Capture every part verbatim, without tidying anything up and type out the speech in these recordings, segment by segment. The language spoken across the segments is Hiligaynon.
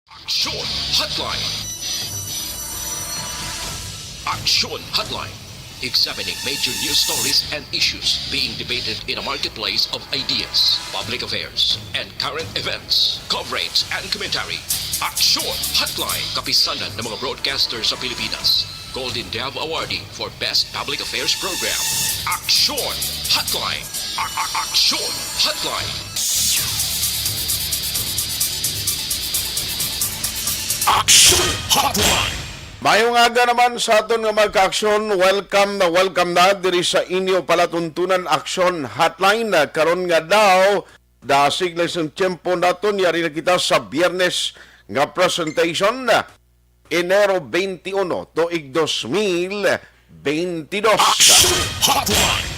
Aksyon Hotline. Aksyon Hotline. Examining major news stories and issues being debated in a marketplace of ideas, public affairs, and current events. Coverage and commentary. Aksyon Hotline. Kapisanan ng mga broadcaster sa Pilipinas. Golden Dove Awardee for Best Public Affairs Program. Aksyon Hotline. A- a- Aksyon Hotline. Aksyon Hotline. Mayong aga naman sa aton nga mga ka-aksyon. Welcome na welcome na diri sa inyo palatuntunan Aksyon Hotline. Karon nga daw, dasig lang sa tiyempo naton, yari na kita sa Biyernes nga presentation, Enero twenty-one, tuig dos mil twenty-dos. Aksyon Hotline.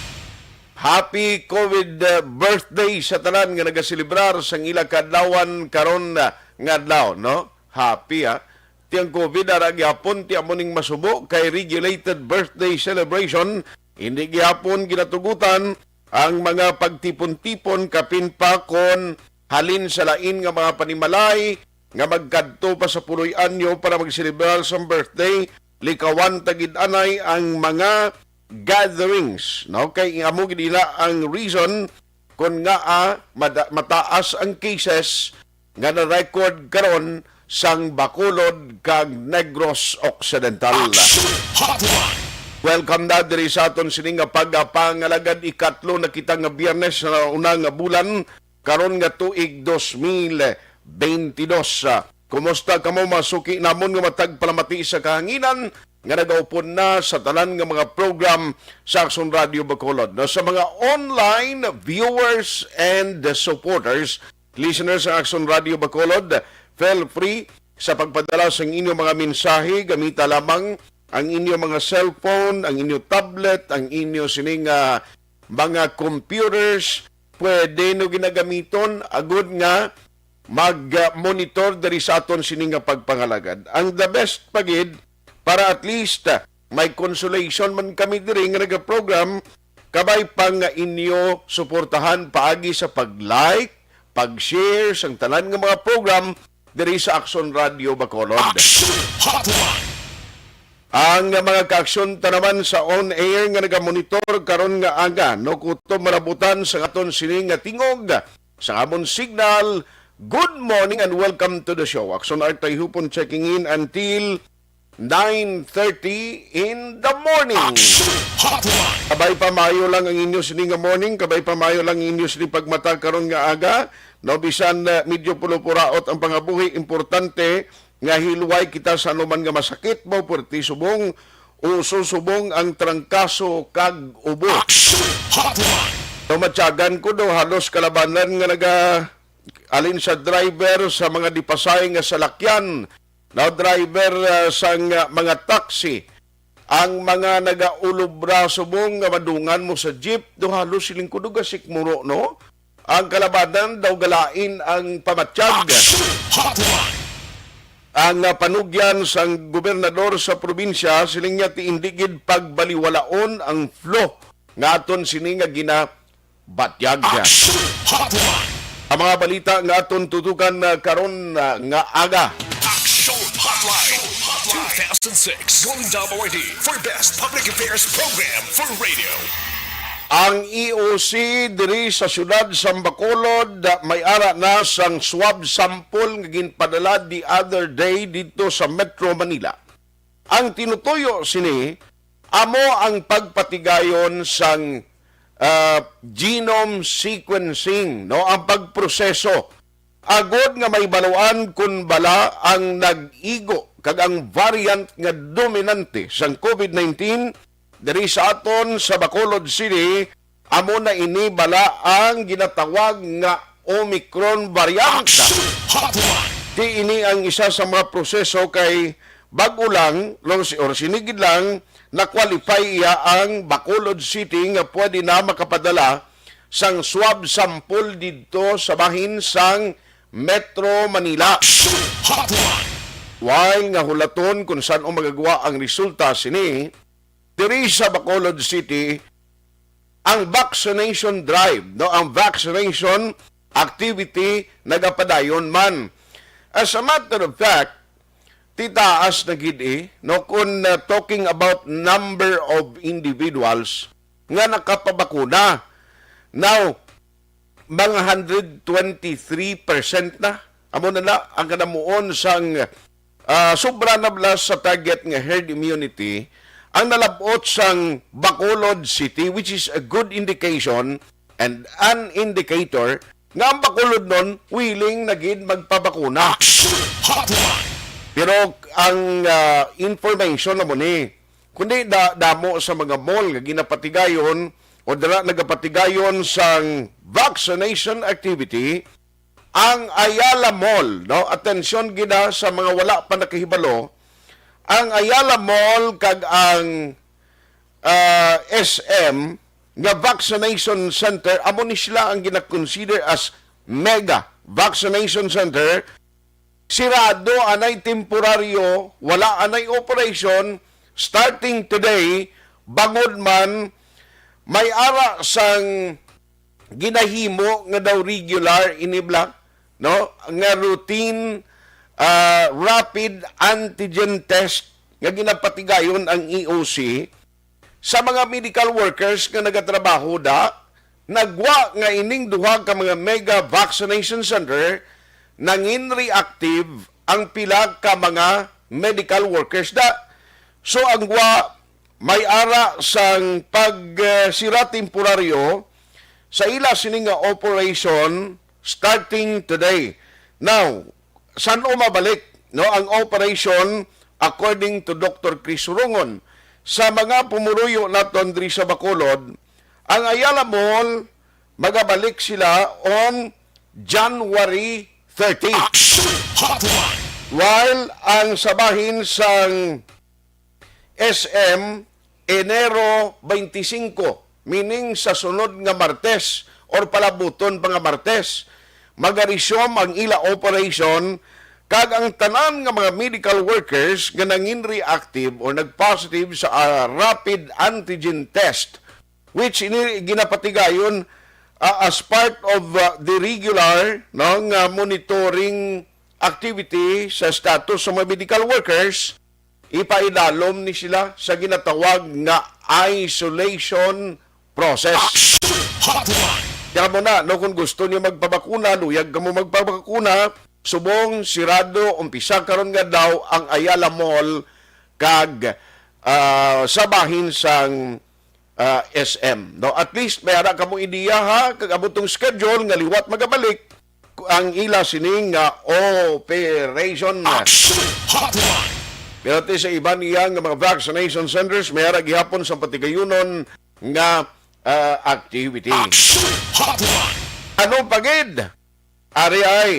Happy COVID, uh, birthday sa tanan nga nagaselebrar sang ila kaadlawan karon, uh, nga adlaw, no? Happy, ha? Ti ang COVID ara gyapon, ti amo ning masubo kay regulated birthday celebration, hindi gyapon ginatugutan ang mga pagtipon-tipon, kapin pa kon halin sa lain nga mga panimalay nga magkadto pa sa puloy-an nyo para magselebrar sang birthday. Likawan ta gid anay ang mga gatherings, no? Kay amo gid ina ang reason kon ngaa mada- mataas ang cases nga na-record karon sang Bacolod kag Negros Occidental. Action Hotline. Welcome na diri sa aton sini nga pagpangalagad. Ikatlo na kita nga Biyernes sa una nga bulan karon nga tuig dos mil twenty-dos. Kumusta kamo, mga suki namon nga matag palamati sa kahanginan, nga nagaupod na sa tanan nga mga program sa Aksyon Radio Bacolod? No, sa mga online viewers and supporters, listeners sa Aksyon Radio Bacolod, feel free sa pagpadala sa inyong mga mensahe. Gamita lamang ang inyong mga cellphone, ang inyong tablet, ang inyong sining, ah, mga computers. Pwede no ginagamiton agud nga mag-monitor diri sa aton sini nga pagpangalagad. Ang the best pa gid, para at least, ah, may consolation man kami diri nga nagaprogram, kabay pa nga inyo suportahan paagi sa pag-like, pag-share sang tanan nga mga program diri sa Aksyon Radio Bacolod. Action Hotline. Ang mga kaaksyon ta naman sa on-air nga nagamonitor karon nga aga, no, kutob marabutan sa aton sini nga tingog, sa amon signal. Good morning and welcome to the show. Aksyon Art Tayhupon checking in until nine thirty in the morning. Action Hotline. Kabay pa maayo lang ang inyo sini nga morning, kabay pa maayo lang ang inyo sini pagmata karon nga aga. No, bisan, uh, medyo pulupuraot ang pangabuhi, importante nga hilway kita sa anuman nga masakit mo, puwerte subong, uso subong ang trangkaso kag ubo. Action Hotline. No, matyagan ko daw halos kalabanan nga naga-, alin sa driver sa mga dipasay nga salakyan, no, driver, uh, sang, uh, mga taxi, ang mga nagaulobra subong nga madungan mo sa jeep, do halos siling ko do gasikmuro, no? Ang kalabanan daw galain ang pamatyag. Action Hotline. Ang, ah, panugyan sang gobernador sa probinsya, siling niya ti indi gid pagbaliwalaon ang flow nga aton sini nga ginabatyag. Action Hotline. Ang mga balita nga aton tutukan, ah, karon, ah, nga aga. Action Hotline. Two thousand six Golden Dove Awardee for Best Public Affairs Program for Radio. Ang E O C diri sa siyudad sa Bacolod, ah, may ara na sang swab sample nga ginpadala the other day dito sa Metro Manila. Ang tinutuyo sini amo ang pagpatigayon sang, ah, genome sequencing, no, ang pagproseso agod nga mahibaluan kon bala ang nag-igo kag ang variant nga dominante sang COVID nineteen diri sa aton sa Bacolod City, amo na ini bala ang ginatawag nga Omicron variant. Action Hotline. Di ini ang isa sa mga proseso kay bag-o lang, or si-, or sinigid lang, na-qualify iya ang Bacolod City nga pwede na makapadala sang swab sample didto sa bahin sang Metro Manila. Action Hotline. While nga hulaton kung san-o magagwa ang resulta sini, diri sa Bacolod City, ang vaccination drive, no, ang vaccination activity nagapadayon man. As a matter of fact, titaas na gid, eh, no, kung, uh, talking about number of individuals nga nakapabakuna. Now, mga hundred twenty-three percent na. Amo na na ang kanamuon sang, ah, sobra na bala sa target nga herd immunity ang nalab-ot sang Bacolod City, which is a good indication and an indicator nga ang Bacolodnon willing na gid magpabakuna. Action Hotline! Pero ang, ah, information na mo ni, kundi da-, damo sa mga mall nga ginapatigayon o dira nagapatigayon sang vaccination activity, ang Ayala Mall, no? Atensyon gid, ah, sa mga wala pa nakahibalo, ang Ayala Mall kag ang, ah, S M nga vaccination center, amo ni sila ang gina-consider as mega vaccination center. Sirado anay temporaryo, wala anay operation starting today, bangod man may ara sang ginahimo nga daw regular ini bala, no, nga routine, ah, rapid antigen test nga ginapatigayon ang E O C sa mga medical workers nga nagatrabaho da. Nagwa nga ining duha ka mga mega vaccination center nangin reactive ang pila ka mga medical workers da. So, ang gwa may ara sang pag, eh, sira temporaryo sa ila sini nga operation starting today. Now, san-o mabalik, no, ang operation? According to Doctor Chris Surongon, sa mga pumuruyo naton diri sa Bacolod, ang Ayala Mall, magabalik sila on January thirty. Action Hotline! While ang sabahin sang S M, Enero twenty-five, meaning sa sunod nga Martes or palabuton pa nga Martes, magaresume ang ila operation, kag ang tanan nga mga medical workers nga nangin reactive or nag-positive sa, ah, rapid antigen test, which ini ginapatigayon, ah, as part of, ah, the regular, no, nga monitoring activity sa status sa mga medical workers, ipaidalom ni sila sa ginatawag nga isolation process. Action Hotline! Kaya mo na, no, kung gusto niyo magpabakuna, luyag kamo magpabakuna, subong sirado, umpisa karon nga daw ang Ayala Mall kag, ah, sa bahin sang, ah, S M, no? At least may ara kamo ideya, ha, kag amo tong schedule nga liwat magabalik ang ila sining nga operation. Action Hotline! Pero ti sa iban iya nga mga vaccination centers, may ara gihapon sa patigayunon nga, ah, activity. Action Hotline! Ano pa gid? Ari ay,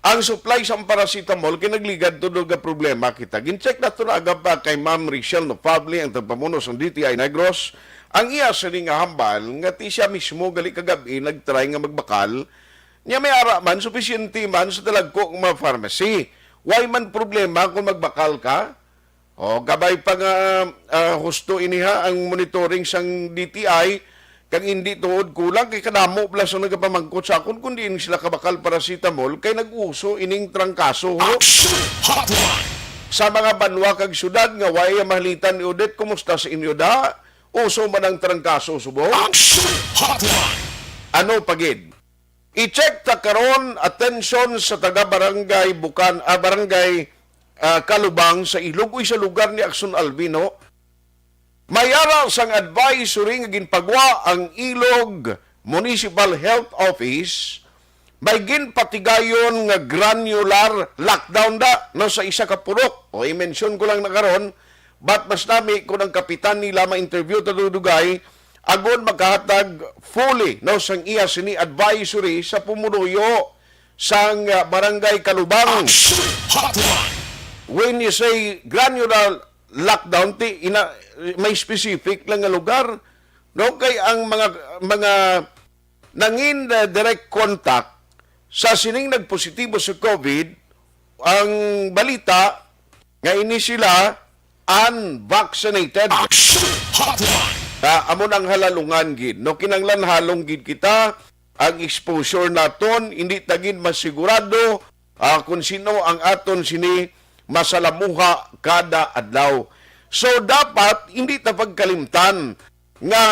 ang supply sa paracetamol kay nagligad tuod nga problema kita. Gin-check nato na aga pa kay Ma'am Richelle Nofable, ang tagpamuno sang D T I Negros. Ang iya sini nga hambal nga ti siya mismo gali kagab-i nagtry nga magbakal. Nya may ara man, sufisyente man sa dalagko nga mga pharmacy. Why man problema kung magbakal ka? O, kabay pa nga, ah, husto ini ha, ang monitoring sang D T I, kag hindi tuod kulang kay kadamo bala sang nagapamangkot sa akon kung diin sila kabakal paracetamol kay nag-uso ining trangkaso, ho. Action Hotline! Sa mga banwa kag syudad nga way mahalitan ni Odette, kumusta sa inyo da? Uso man ang trangkaso subong? Action Hotline! Ano pa gid? I-check ta karon, atensyon sa taga Barangay Bukan, ah, Barangay, ah, Kalubang sa Ilog, uy, sa lugar ni Akson Alvin, no? May ara sang advisory nga ginpagwa ang Ilog Municipal Health Office. May ginpatigayon nga granular lockdown da, no, sa isa ka purok. O, i-mention ko lang na karon, but mas nami kung ang kapitan nila ma-interview ta dugay, agod makahatag fully, no, sang iya sini advisory sa pumunuyo sang, ah, Barangay Kalubang. Action Hotline! When you say granular lockdown, ti ina, may specific lang nga lugar, no? Kay ang mga, mga nangin, ah, direct contact sa sining nagpositibo sa COVID, ang balita nga ini sila unvaccinated. Action Hotline! Ah, amo nang halalungan gid, no? Kinanglan halong gid kita ang exposure naton, hindi ta gid masigurado ah, kung sino ang aton sini masalamuha kada adlaw. So, dapat hindi ta pagkalimtan nga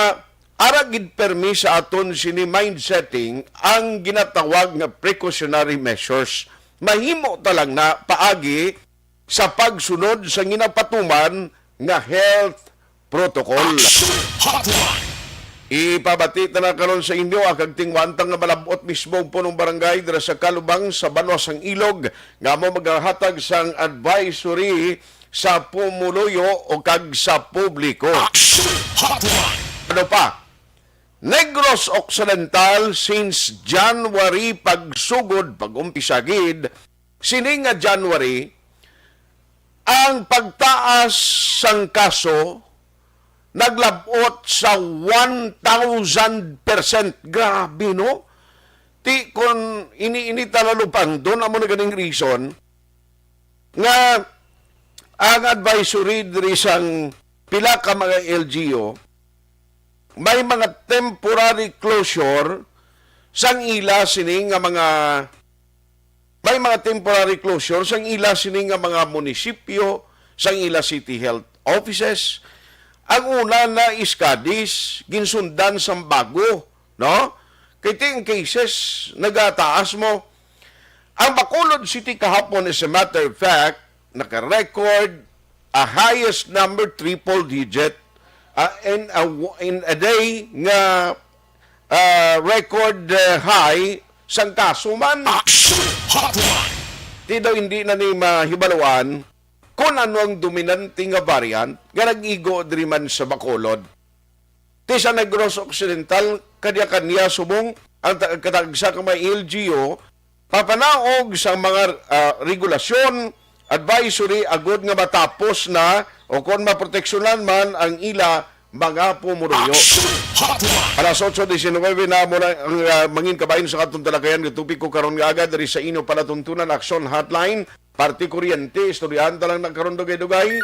ara gid permi sa aton sini mind setting ang ginatawag nga precautionary measures. Mahimo ta lang na paagi sa pagsunod sa ginapatuman nga health protocol. Action Hotline. Ipabati ta na karon sa inyo ang kagtingwantang nga malabot mismo ang punong barangay dira sa Kalubang sa Banwa sang Ilog nga mo maghatag sang advisory sa pumuluyo o kag sa publiko. Action Hotline. Ano pa? Negros Occidental since January pagsugod, pag-umpisa gid, sini nga January, ang pagtaas sang kaso naglabot sa one thousand percent. Grabe, no? Ti, kon ini, ini talalupang, doon amo na ganing reason nga ang advisory diri sang pila ka mga L G U, may mga temporary closure sang ila sini nga mga, may mga temporary closure sang ila sini nga mga munisipyo, sang ila city health offices. Ang una na is Cadiz, ginsundan sang Bago, no? Kay ting cases nagataas mo. Ang Bacolod City kahapon, as a matter of fact, naka-record a highest number, triple digit, ah, in a w-, in a day nga, ah, record, ah, high sang kaso man. Action Hotline. Ti daw hindi na ni mahibaluan kung ano ang dominante nga variant nga nag-igo diri man sa Bacolod. Ti sa Negros Occidental, kanya-kanya subong ang ta-, katagsa ka mga L G U, papanaog sa mga, ah, regulasyon, advisory, agud nga matapos na o kon maproteksyonan man ang ila mga pumuruyo. Action Hotline. Alas otso diecinuebe na mo na ang, ah, mangin kabahin sa atong talakayan nga topiko karon nga aga diri sa inyo palatuntunan, Action Hotline. Parte kuryente, istoryahan ta lang na karon dugay-dugay.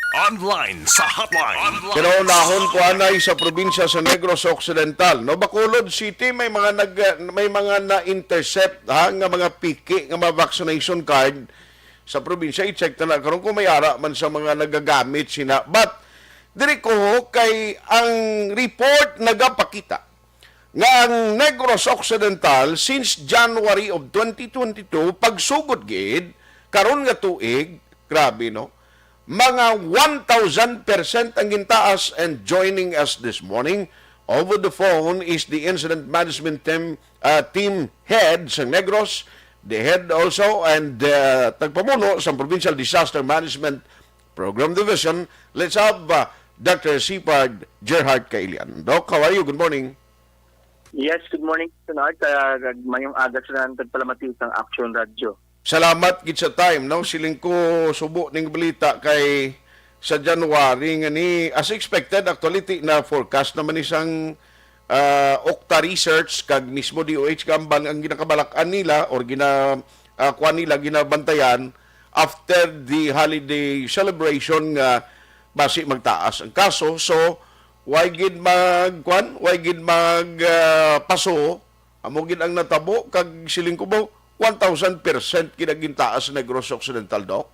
Online sa hotline. Pero unahon ko anay sa probinsya sa Negros Occidental, no, Bacolod City, may mga nag-, may mga na-intercept, ha, nga mga piki nga mga vaccination card sa probinsya. I-check ta na karon kung may ara man sa mga nagagamit sina. But diri ko kay ang report nagapakita nga ang Negros Occidental since January of twenty twenty-two, pagsugod gid karon nga tuig, grabe, no? Mga one thousand percent ang gintaas. And joining us this morning over the phone is the incident management team, uh, team head sa Negros, the head also and, uh, tagpamuno sa Provincial Disaster Management Program Division. Let's have, uh, Doctor Sipard Gerhard Kailian. Doc, how are you? Good morning. Yes, good morning, Senard. Ah, mayong aga sa tanan, tagpalamati sang Action Radio. Salamat gid sa time, no? Siling ko subo ning balita kay sa January nga ni, as expected, actually, ti-, na forecast naman ni sang, ah, Octa Research kag mismo D O H Gambang ang ginakabalak-an nila or gina-, ah, kuan nila, ginabantayan after the holiday celebration nga basi magtaas ang kaso. So, why gid mag-, kuan? Why gid mag, ah, paso? Amo gid ang natabo, kag siling ko ba, one thousand percent gid ang gintaas sa Negros Occidental, Doc?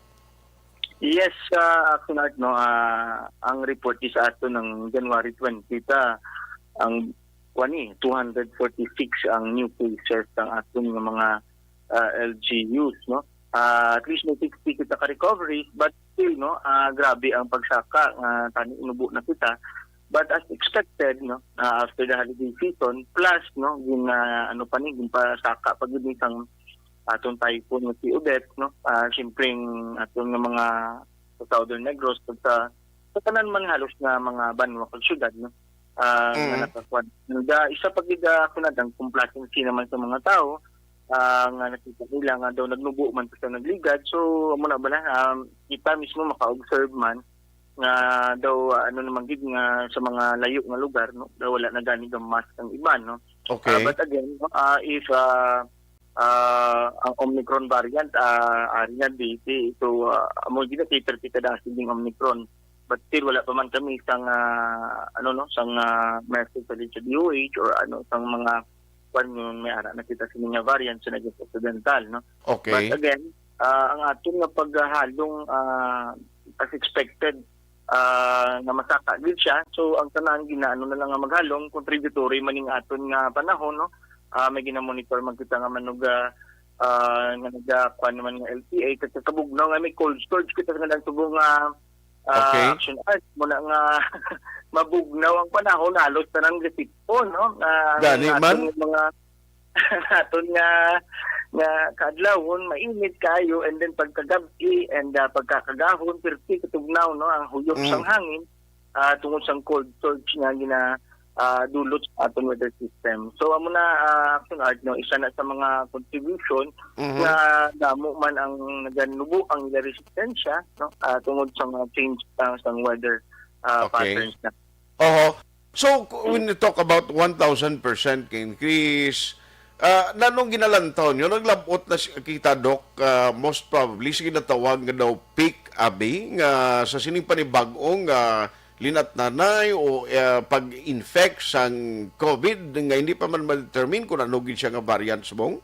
Yes, ah, Action Art, no, ah, ang report is ato ng January twenty, ta, ang, kuan ni, two hundred forty-six ang new cases ang aton nga mga, ah, L G Us, no? Ah, at least may sixty kita ka recoveries, but still, no, ah, grabe ang pagsaka nga tani inubo na kita. But as expected, no, ah, after the holiday season, plus, no, gin, ah, ano pa ni, ginpasaka pa gid ni sang atong typhoon nga si Odette, no? Ah, siyempre, ang aton nga mga sa Southern Negros, kag sa, sa tanan man halos nga mga banwa kag syudad, no? Ah, nga Mm. nakakuan. And, ah, isa pa gid, ah, kunad ang complacency naman sa mga tao, ah, nga nakita nila nga daw nagnubo man pa sa nagligad. So, amo na bala, um, kita mismo maka-observe man nga daw, ah, ano naman gid nga sa mga layo nga lugar, no? Daw wala na gani ga-mask ang iban, no? Okay. Ah, but again, no, ah, if, ah, ah, ang Omicron variant, ah, ari nga di, di, so, ah, amo gid na cater kita daan ding Omicron. But still, wala pa man kami sang, ah, ano, no, sang, ah, message sa D O H or ano, sang mga kwan, nga may ara na kita sini nga variant sa naging Occidental, no? Okay. But again, ah, ang aton nga paghalong, ah, as expected, ah, nga masaka gid siya. So, ang tanan ginaano na lang nga maghalong, contributory man ning aton nga panahon, no? Ah, may ginamonitor man kita nga manuga, ah, nga nagakuan naman nga L T A, kag sa kabugnaw nga may cold storage kita nga nagtubo nga, ah, Okay. Action Art. Muna nga mabugnaw ang panahon, halos tanan gasipon, no? Ah, ang Gani aton man? Mga aton nga, nga kaadlawon, mainit kaayo, and then pagkagab-i and, ah, pagkakagahon, pirti katugnaw, no, ang huyop Mm. sang hangin, ah, tungod sang cold surge nga gina, ah, dulot sa aton weather system. So, amo na, ah, Action Art, no, isa na sa mga contribution Mhm. nga damo man ang naganubo ang ila resistensya, no, ah, tungod sa mga change, ah, sang weather, ah, Okay. patterns na. Oho. So, k-, when you talk about one thousand percent ka increase, ah, nanong ginalantaw nyo? Naglabot na si-, kita, Doc, ah, most probably sa ginatawag nga daw peak, abi, nga sa sining panibag-ong, ah, linat-nanay o, ah, pag-infect sang COVID nga hindi pa man ma-determine kung ano gid siya nga variant, subong?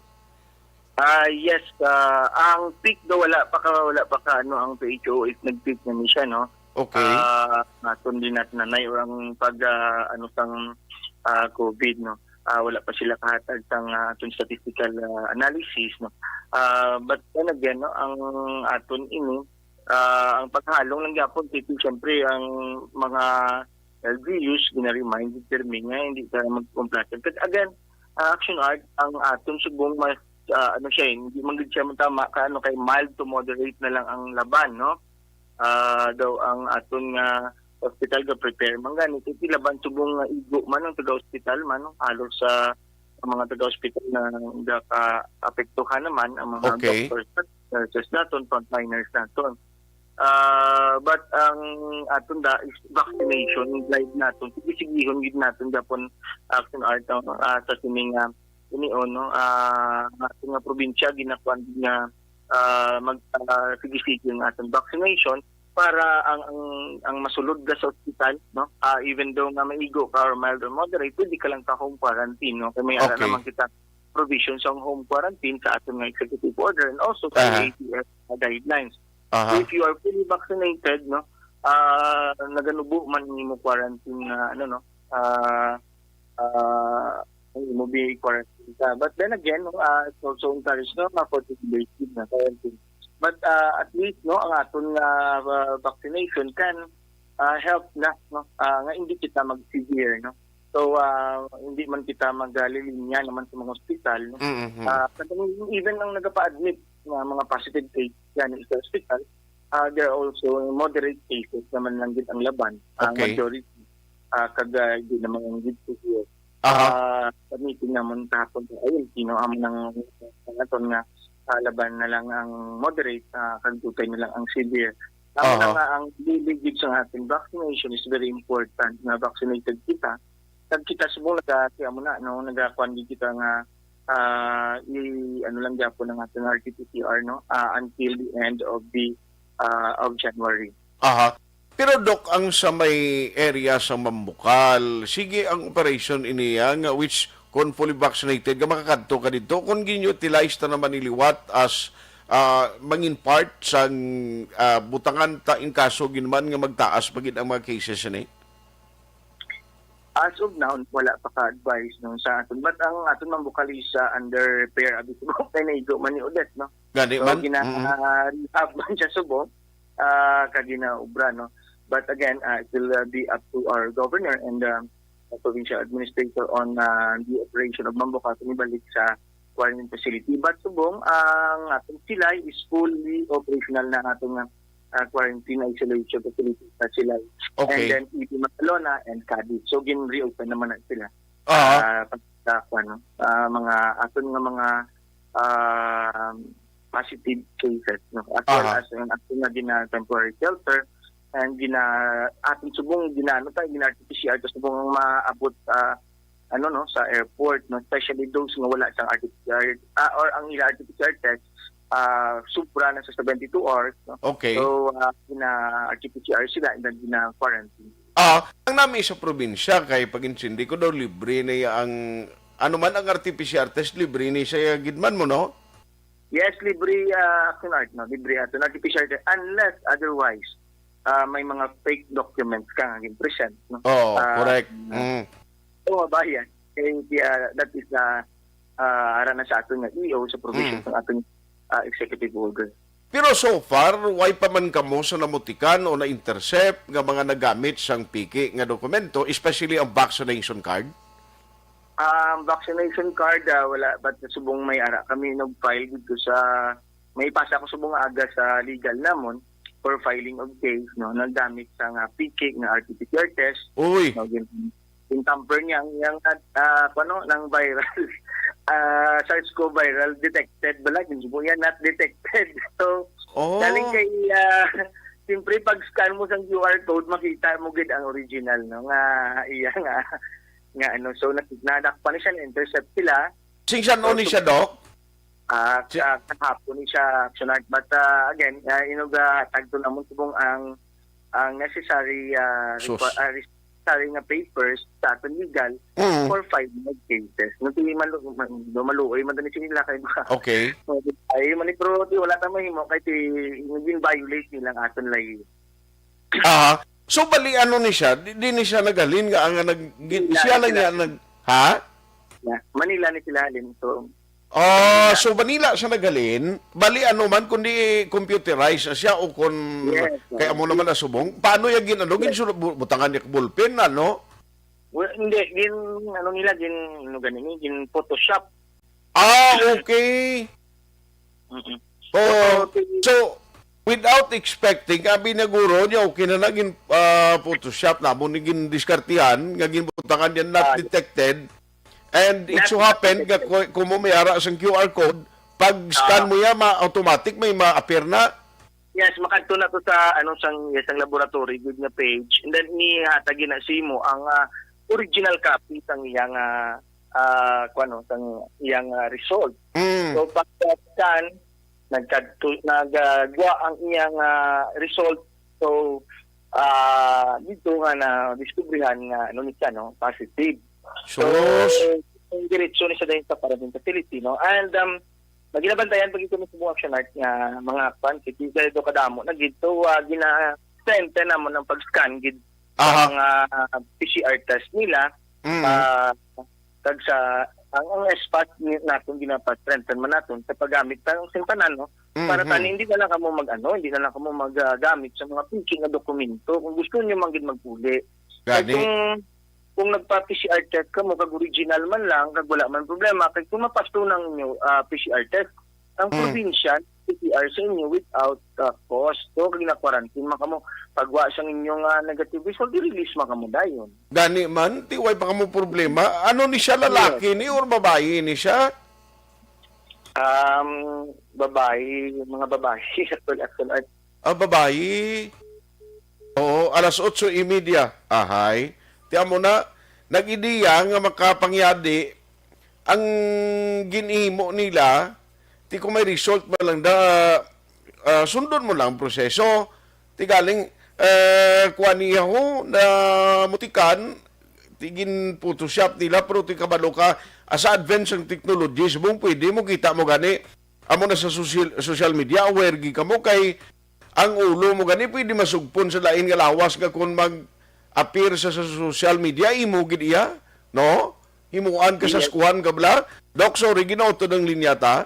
Ah, yes, ah, ang peak daw wala pa ka, wala pa ka, ano, ang W H O if nag-peak na ni siya, no? Okay. Ah, aton din nat nanay or ang pag, ah, ano sang, ah, COVID, no? Ah, wala pa sila kahatag sang, ah, aton statistical, ah, analysis, no? Ah, but then again, no, ang aton ini, ah, ang paghalong lang gyapon, Tito, siyempre, ang mga L G Us, gina-remind, determine nga hindi ka mag-compliant. But again, ah, Action Art, ang aton subong mas, ah, ano siya, eh, hindi man gid siya matama ka, ano, kay mild to moderate na lang ang laban, no? Ah, daw ang aton nga hospital ga-prepare man gani, kay laban subong nga igo man ang taga-hospital man, no? Halos sa ang mga taga-hospital na nagaka-apektuhan naman ang mga Okay. doctors, nurses naton, frontliners naton. Ah, but ang aton da is vaccination drive naton. Sige-sigihon gid naton gapon, Action Art, no? Ah, sa sining, ah, ini, oh, no? Ah, ang aton nga probinsya, ginakuan gid nga, ah, mag, ah, sige-sige ang aton vaccination para ang, ang, ang masulod ka sa ospital, no? Ah, even though nga maigo ka or mild or moderate, pwede ka lang ka home quarantine, no? Kay may ara Okay. naman kita provision sa home quarantine sa aton nga executive order and also sa Aha. A C S guidelines. Aha. If you are fully vaccinated, no, ah, naganubo man ang imo quarantine nga, ano, no, ah, ah, ang imo be quarantine ka. But then again, no, ah, it's also encouraged, no, nga forty days na quarantine. But, ah, at least, no, ang aton nga, ah, vaccination can, ah, help na, no, ah, nga hindi kita mag-severe, no. So, ah, hindi man kita magalilinya naman sa mga ospital, no. Mm-hmm. Ah, even ang nagapa-admit nga mga positive case gani sa ospital, ah, there are also moderate cases naman lang gid ang laban. Ang Okay. majority, ah, kag, ah, di naman gid severe. Aha. Ah, sa meeting namon kahapon sa I L T, no, amo nang, ang aton nga, ah, laban na lang ang moderate, ah, kag dugay na lang ang severe. Amo na Aha. nga ang dili gid sa ating vaccination is very important nga vaccinated kita. Kag kita subong naga-, kaya mo na, no, nagakuan gid kita nga, ah, i-, ano lang gyapon ang ating R T P C R, no, ah, until the end of the, ah, of January. Aha. Pero, Doc, ang sa may area sa Mambukal, sige ang operation iniya nga which kung fully vaccinated ka, makakadto ka dito. Kung gin-utilize ta naman ni liwat as, ah, mangin part sang, ah, butangan ta in kaso gid man nga magtaas pa gid ang mga cases ni? As of now, wala pa ka advice, no, sa aton. But ang aton Mambukal is, ah, under repair, abi, subong kay naigo man ni Odette, no? Gani So, man? gina-, Mm. ah, rehab man siya subong, ah, kag ginaobra, no? But again, ah, it will, ah, be up to our governor and, um, the provincial administrator on, ah, the operation of Mambukal kung ibalik sa quarantine facility. But subong, ang atong Silay is fully operational na atong, ah, quarantine isolation facility sa Silay. Okay. And then, Ibi Matalona and Cadiz. So, gin-reopen naman na sila. Ah. Ah, pag-, sa, ano, ah, mga, aton nga mga, ah, positive cases, no? As well Aha. as ang aton nga gina-, temporary shelter, and gina-, aton subong gina-, ano tayo, gina-R T P C R, tapos subong ang maabot, ah, ano, no, sa airport, no? Especially those nga wala sang R T P C R, ah, or ang ila R T P C R test, ah, sobra na sa seventy-two hours, no? Okay. So, ah, gina-R T P C R sila, and then gina-quarantine. Ah, ang nami sa probinsya kay pag-intindi ko daw libre na ya ang, ano man ang R T P C R test, libre ni siya gid man mo, no? Yes, libre, ah, Action Art, no? Libre ato na R T P C R test, unless otherwise, ah, may mga fake documents ka nga gin-present, no? Oo, Ah, correct. Mm. Oo, ba yan? Kay, ah, that is, ah, ah, ara na sa aton nga E O sa provision Mm. sa aton, ah, executive order. Pero so far, why pa man kamo sa namutikan o na-intercept nga mga nagamit sang piki nga dokumento, especially ang vaccination card? Ang vaccination card, ah, wala, but subong may ara kami nag-file dito sa, may pasa ko subong nga aga sa legal namon for filing of case, no, nagdamit sa nga piki nga R T P C R test. Uy. No, gin-, gin-tamper niya ang iyang, ah, ano, nang viral, ah, SARS-CoV viral detected bala, gin-, subong yan, not detected. So, Oh. galing kay, ah, siyempre, pag scan mo sa Q R code, makita mo gid ang original, no, nga iya nga, nga ano. So, na-, nadakpan ni siya, na-intercept sila. Sing san-o So, ni so, siya, Doc? ah, Si- ka-, kahapon ni siya, Action Art. But, ah, again, ah, inuga, tagto namon subong ang, ang necessary, ah, Sus. requa-, ah, necessary nga papers sa aton legal Mm. for filing of cases. Nung di malu-, ma-, maluoy man din sila kay mga Okay. Ay, man, pero di, wala ta mahimo kay ti, naging violate nilang aton lay. Aha. So, bali, ano ni siya? Di, di ni siya naghalin nga, nga nag-, gi-, Hindi siya lang sila. niya nag-, ha? Yeah. Manila ni sila halin. So, Ah, Manila. so Manila siya naghalin. Bali, ano man, kundi computerized na siya o kun Yes, kay amo yes. naman na subong. Paano yung gin-, ano, Yes. gin-, bu-, butangan niya bulpen, ano? Well, hindi, gin-, ano nila, gin-, ano gani ni, gin-Photoshop. Ah, okay. Mm-mm. Oh, So, so, without expecting, abi na guro niya, okay na naging, ah, Photoshop na mo ni gindiskartihan, nga ginbutangan niya not Ah, detected. And it not so happened nga detected. ku-, kung mo may ara sang Q R code, pag scan Ah. mo yan, ma-, automatic may ma-appear na. Yes, makadto na to sa, ano, sang, yes, ang laboratory, good nga page. And then, ihatag na sa imo ang, ah, original copy sang iyang, ah, ah, kuwan, no, sang iyang, ah, result. Mm. So, pag scan, nagkadto, nagagwa ang iyang, ah, result. So, ah, dito nga na-diskubrihan nga, ano ni siya, no, positive. So, Sus. ang diretso ni siya dahil sa quarantine facility, no? And, um, maginabantayan pag ito sa mga Action Art nga mga kwan, si Tizay do kadamo na gid. So, ah, gina-strengthen namon ang pag-scan gid sa Aha. mga P C R test nila. Mm. Ah, kag sa, ang, ang S PAS ni, naton ginapa-strengthen man naton sa paggamit sa, sa tanan, no? Mm, Para mm. tani, hindi na lang kamo mag-ano, hindi na lang kamo mag-, ah, gamit sa mga fake nga dokumento. Kung gusto niyo man gid magpuli. Kay Gani. kung, kung nagpa-P C R test kamo, kag original man lang, kag wala man problema, kay kung mapasto nang inyo, ah, P C R test, ang Mm. probinsya, P C R sa inyo without, ah, cost. So, kag na-quarantine man kamo, pagwa sang inyong, ah, negative result, i-release man kamo dayon. Gani man, ti way pa kamo problema. Ano ni siya, lalaki Yes. ni or babayi ni siya? Um, babayi, mga babayi, actual, actual art. Ah, babayi. Oo, alas otso y media. Ahay. Ti amo na, nag-ideya nga makapangyadi ang ginhimo nila, ti kung may result man lang da, ah, sundon mo lang ang proseso. Ti galing, eh, kuha niya ho, na mutikan, ti gin-Photoshop nila, pero ti kabalo ka, ah, sa advance ang technology, subong pwede mo kita mo gani, amo na sa social, social media, aware gi kamo kay ang ulo mo gani pwede masugpon sa lain nga lawas nga kung mag-appear sa, sa social media, imo gid iya, no? Himuan ka sa Yes. skuhan ka bala. Doc, sorry, ginautod ang linya ta.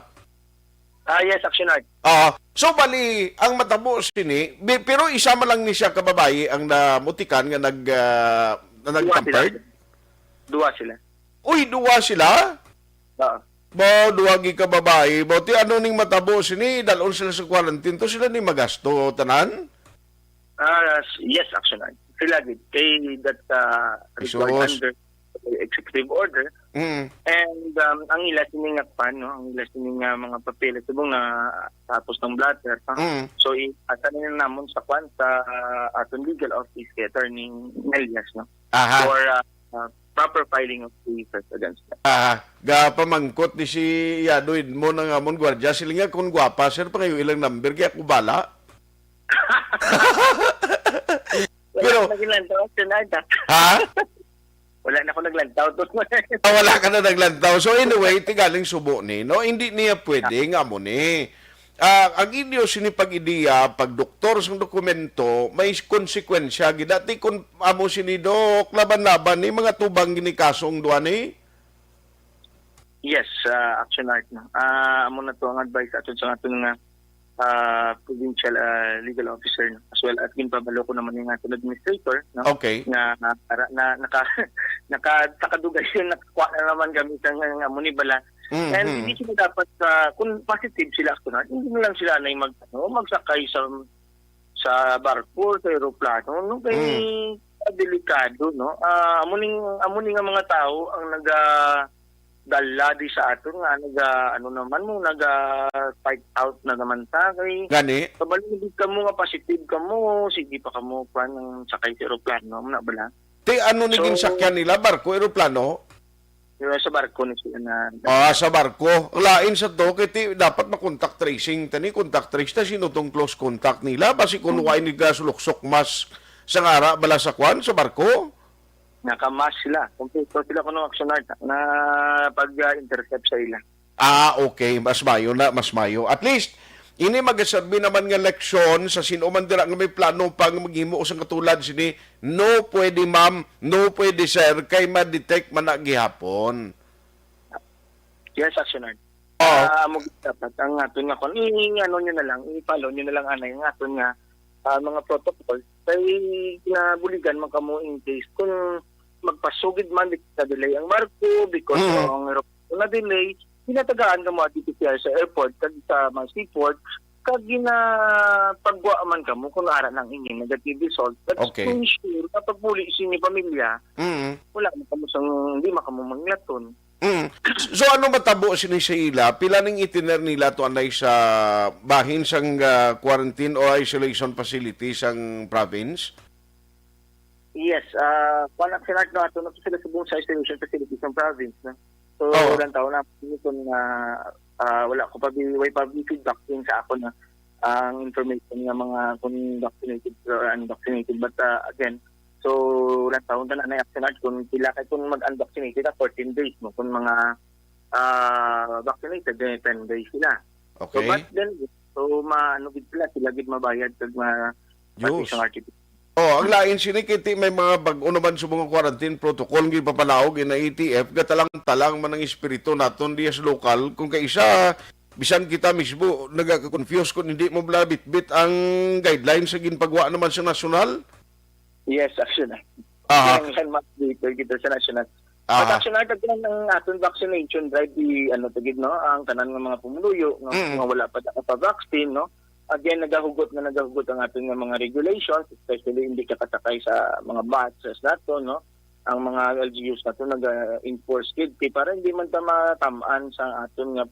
Ah, yes, Action Art. Ah, so bali, ang matabo sini, bi-, pero isa man lang ni siya ka babayi ang namutikan nga nag, ah, nga Duwa sila. nag-tampered? Duwa sila. Uy, duwa sila? Oo. Ba, duwa gi ka babayi. Ba, ti ano ning matabo sini? Dalon sila sa quarantine to, sila ni magasto tanan? Ah, s-, yes, Action Art. Sila gid. Kay that, ah, required Jesus. under executive order. Mm. And, um, ang ila sini nga kwan, no? Ang ila sini nga mga papeles, subong na tapos ng blotter, ha? Mm. So, i-, asa na namon sa kwan, sa, ah, aton legal office kay Attorney Nelias, no? Aha. For, ah, ah, proper filing of cases against them. Ah, gapamangkot ni si Yado Edmond ang amon gwardya. Sila nga kung gwapa, sir, pangayo ilang number, kaya ako bala. Wala Pero, na silang tawag, Senada. Ha? Wala na ako naglantaw to. Ah, wala ka na naglantaw. So anyway, tigaling subo ni, no? Hindi niya pwede nga mo ni. Ah, ang inyo sini pag-ideya, pagdoktor sang dokumento, may konsekwensya gid. Dati kung amo sini, Dok, laban-laban ni mga tubang gini kaso ang duha ni? Yes, ah, Action Art, no? Ah, amo na to ang advice aton sa aton nga, ah, provincial, ah, legal officer, no? As well as ginpabalo ko naman yung aton administrator, no? Okay. Nga, ah, para na naka naka sa kadugayan nakakuha na naman kami sa nga, nga amo ni bala. Mhm. And hindi sila dapat sa, kung positive sila, Action Art, hindi na lang sila na mag ano, magsakay sa sa barko, sa eroplano, no? Kay Mm. delikado, no? Ah, amo ning, amo ni nga mga tao ang naga dala di sa aton nga naga, ano naman mo, naga fight out na naman ta kay Gani? kabalo di kamo nga positive kamo, sige pa kamo kwan ang sakay sa eroplano, amo na bala? Ti ano ni So, ginsakyan nila? Barko, eroplano? Yung sa barko ni sila na Ah, sa barko. Ang lain sa to, kay ti, dapat ma-contact tracing. Tani, contact trace ta, sino tong close contact nila? Basi kung Hmm. wa ini gasuluksok mas sa ngara, bala sa kwan, sa barko? Naka-mask sila. Kompleto sila kuno, Action Art, na pag-intercept sa ila. Ah, okay. Mas mayo na, mas mayo. At least, ini magaserbi naman nga leksyon sa sino man dira nga may plano pa nga maghimo sa katulad sini, no pwede ma'am, no pwede sir, kay ma-detect man na gihapon. Yes, Action Art. Oh. Ah, amo dapat ang aton nga kon, i-, ano nyo na lang, i-follow nyo na lang anay ang aton nga, ah, mga protocol. Kay kinabuligan man kamo in case kung magpasugid man, di na delay ang barko because Mm. ang aeroplano na delay, ginatagaan kamo ang D T P R sa airport kag sa mga seaport, kag ginapagwa man kamo kung ara nang inyong negative result. That's Okay. to ensure na pag muli sa inyong pamilya, Mm. wala man kamo sang, hindi man kamo manglaton. Mm. So, ano matabo sini sa ila? Pila ning itiner nila to anay sa bahin sang, ah, quarantine o isolation facility sang province? Yes, ah, kuwan, Action Art, no, ato na to sila subong sa isolation facility sang province, no? So, Oo. ilang taon na, kung, ah, ah, wala ko pa bi-, way pa bi-, feedback din sa ako na ang information nga mga kung vaccinated or unvaccinated. But, ah, again, so, ilang taon na na, Action Art, kung pila kay kung mag-unvaccinated na fourteen days, no? Kung mga, ah, vaccinated, eh, ten days sila. So, Okay. but then, so, ma-, ano gid sila, sila gid mabayad kag ma-, Diyos. Pati sa market. Oh, ang lain sini kay ti may mga bag-o naman sa mga quarantine protocol nga ipapalaog in A T F, gatalang-talang man ang espiritu naton diya sa lokal. Kung kaisa, bisan kita mismo nagaka-confuse kung hindi mo bala bitbit ang guidelines sa ginpagwa naman sa nasyonal. Yes, actually. Aha. Kinahanglan ma-update kita sa national. Aha. But actually, nagkaroon ang aton vaccination drive, di, ano, to gid, no? Ang tanan nga mga pumuluyo nga, Mm. nga wala pa nakapa-vaccine, no? Again, nagahugot na nagahugot ang aton nga mga regulations, especially hindi ka kasakay sa mga buses nato, no? Ang mga L G Us nato naga-enforce gid kay para hindi man ta matamaan sa aton nga,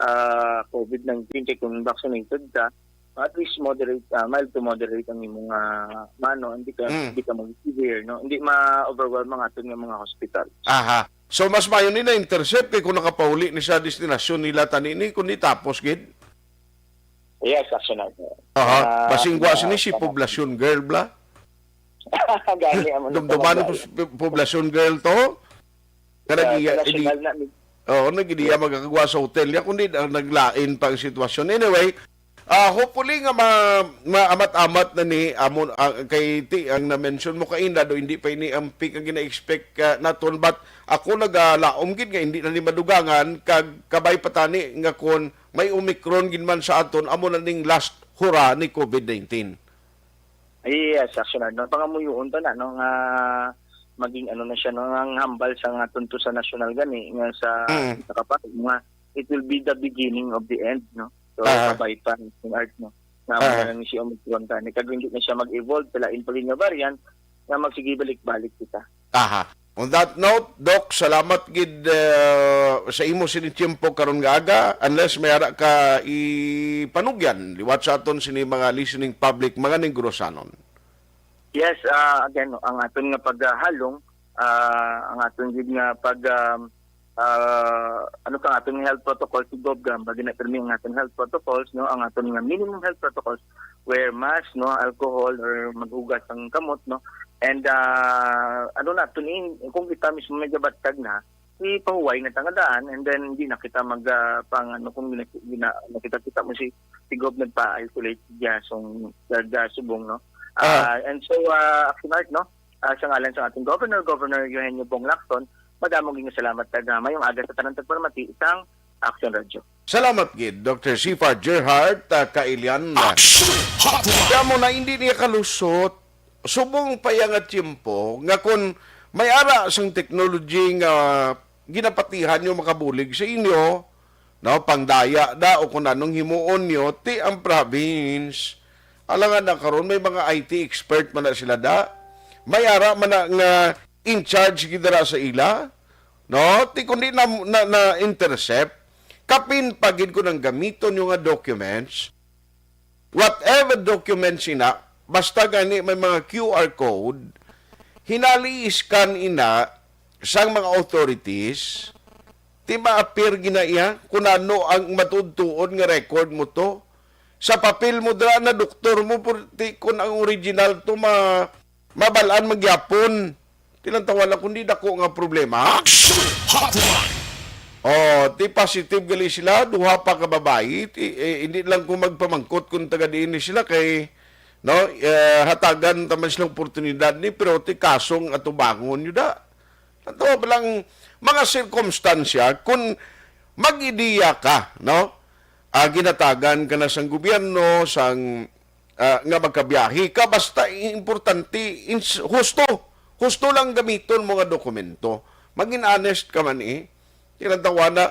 ah, covid nineteen kay kung vaccinated ka, at least moderate, ah, mild to moderate ang imong, ah, mano, hindi ka, Mm. hindi ka mag-severe, no? Hindi ma-overwhelm ang aton nga mga hospital. Aha. So, mas mayo ni na-intercept kay kung nakapauli ni sa destinasyon nila tani ni, kung di tapos gid. Yes, actually. Aha. Ah, Basing gwa na-, sini si na- Poblacion Girl, bla? Gani, amo na Dumduman talaga. Pos-, Poblacion Girl to? Kanang Ah, iya, sa nasyonal idi-, na, oo, nag-, idi-, iya magkakagwa sa hotel. Ya, kundi, ah, naglain pa ang sitwasyon. Anyway, ah, hopefully nga ma-, maamat-amat na ni amo, ah, kay ti, ang na-mention mo kaina, do hindi pa ini ang peak ang gina-expect, ah, naton. But ako nagalaom gid nga hindi na ni madugangan, kag kabay pa tani nga kon may Omicron gid man sa aton, amo na ning last hura ni covid nineteen. Yes, actually, no, pangamuyoon ta na, no, nga maging ano na siya, no, ang hambal sa nga tunto sa nasyonal gani, nga sa, Mm. sa kapatid, nga it will be the beginning of the end, no? So, Ah. kabay pa, Action Art, no? Nga Ah. mo na lang si Omicron tani, kag hindi na siya mag-evolve, palain pa rin nga variant, nga magsige balik-balik kita. Aha. On that note, Doc, salamat gid, eh, sa imo sini tiyempo karon nga aga. Unless may ara ka ipanugyan, liwat sa aton sini mga listening public, mga Negrosanon. Yes, ah, again, no, ang aton nga paghalong, ah, ang aton gid nga pag, um, ah, ano ka, aton nga health protocol si Govgam, bagi na pirmi ang aton health protocols, no, ang aton nga minimum health protocols, wear mask, no, alcohol or maghugas ang kamot, no, And, ah, ano na, tunin, kung kita mismo may gabatag na, ipahuway na ta nga daan, and then di na kita mag, ah, pang, ano, kung gina-, gina-, nakita-kita mo si, si Gob nagpa-isolate diya sung, sa, sa Subong, no? Ah. Ah, and so, ah, Action Art, no? Ah, sa ngalan sa ating governor, Governor Eugenio Bong Lacson, madamo gyud nga salamat, kag, ah, mayong aga sa tanan tagpalamati sang Action Radio. Salamat gid, Doctor Sifar Gerhart, ah, Kailian. Action Hotline! Kamo na, hindi niya kalusot. Subong pa iya nga tiyempo nga kon may ara sang technology nga ginapatihan niyo makabulig sa inyo, no, pangdaya da o kung anong himuon niyo, ti ang province. Alangan na karon may mga I T expert man na sila da. May ara man na nga in charge gid dira sa ila, no? Ti kundi na, na, na intercept, kapin pa gid ko nang gamiton niyo nga documents, whatever documents ina, basta gani may mga Q R code, hinali i-scan ina sang mga authorities, ti ma-appear gina iya kung ano ang matuod-tuod nga record mo to. Sa papel mo dira na doktor mo, purti kun ang original to ma-, mabal-an man gyapon. Ti lang tawa lang, kundi dako nga problema. Action Hotline! Oh, ti positive gali sila, duha pa ka babayi, ti, eh, hindi lang ko magpamangkot kung taga diin ni sila kay, no, eh, hatagan ta man sila oportunidad ni, pero ti kasong atubangon nyo da. Ato pa lang mga sirkumstansya, kung mag-ideya ka, no? Ah, ginatagan ka na sang gobyerno, sang, ah, nga magkabiyahe ka, basta importante, ins-, husto, husto lang gamiton mo nga dokumento. Maging honest ka man eh. Kinantawana,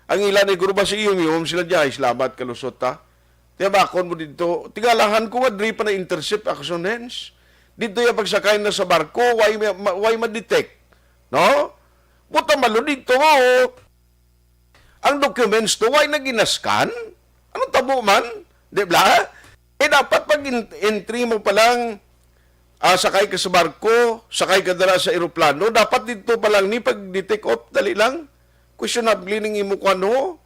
ang ila ni Guru ba si Yung Yung, sila diya, ay, salamat, kalusot ta. Tiyabakon mo dito, tingalahan ko nga diri pa na-intercept action hens. Dito yung pagsakay na sa barko, why ma-, why ma-detect? No? Buta malo dito, oh. Ang documents to, why na ginaskan? Anong tabo man? Di ba? Eh, dapat pag in-, entry mo pa lang, ah, sakay ka sa barko, sakay ka dala sa eroplano, dapat dito pa lang ni pag-detect, op, dali lang. Questionable ning imo kuan, ho?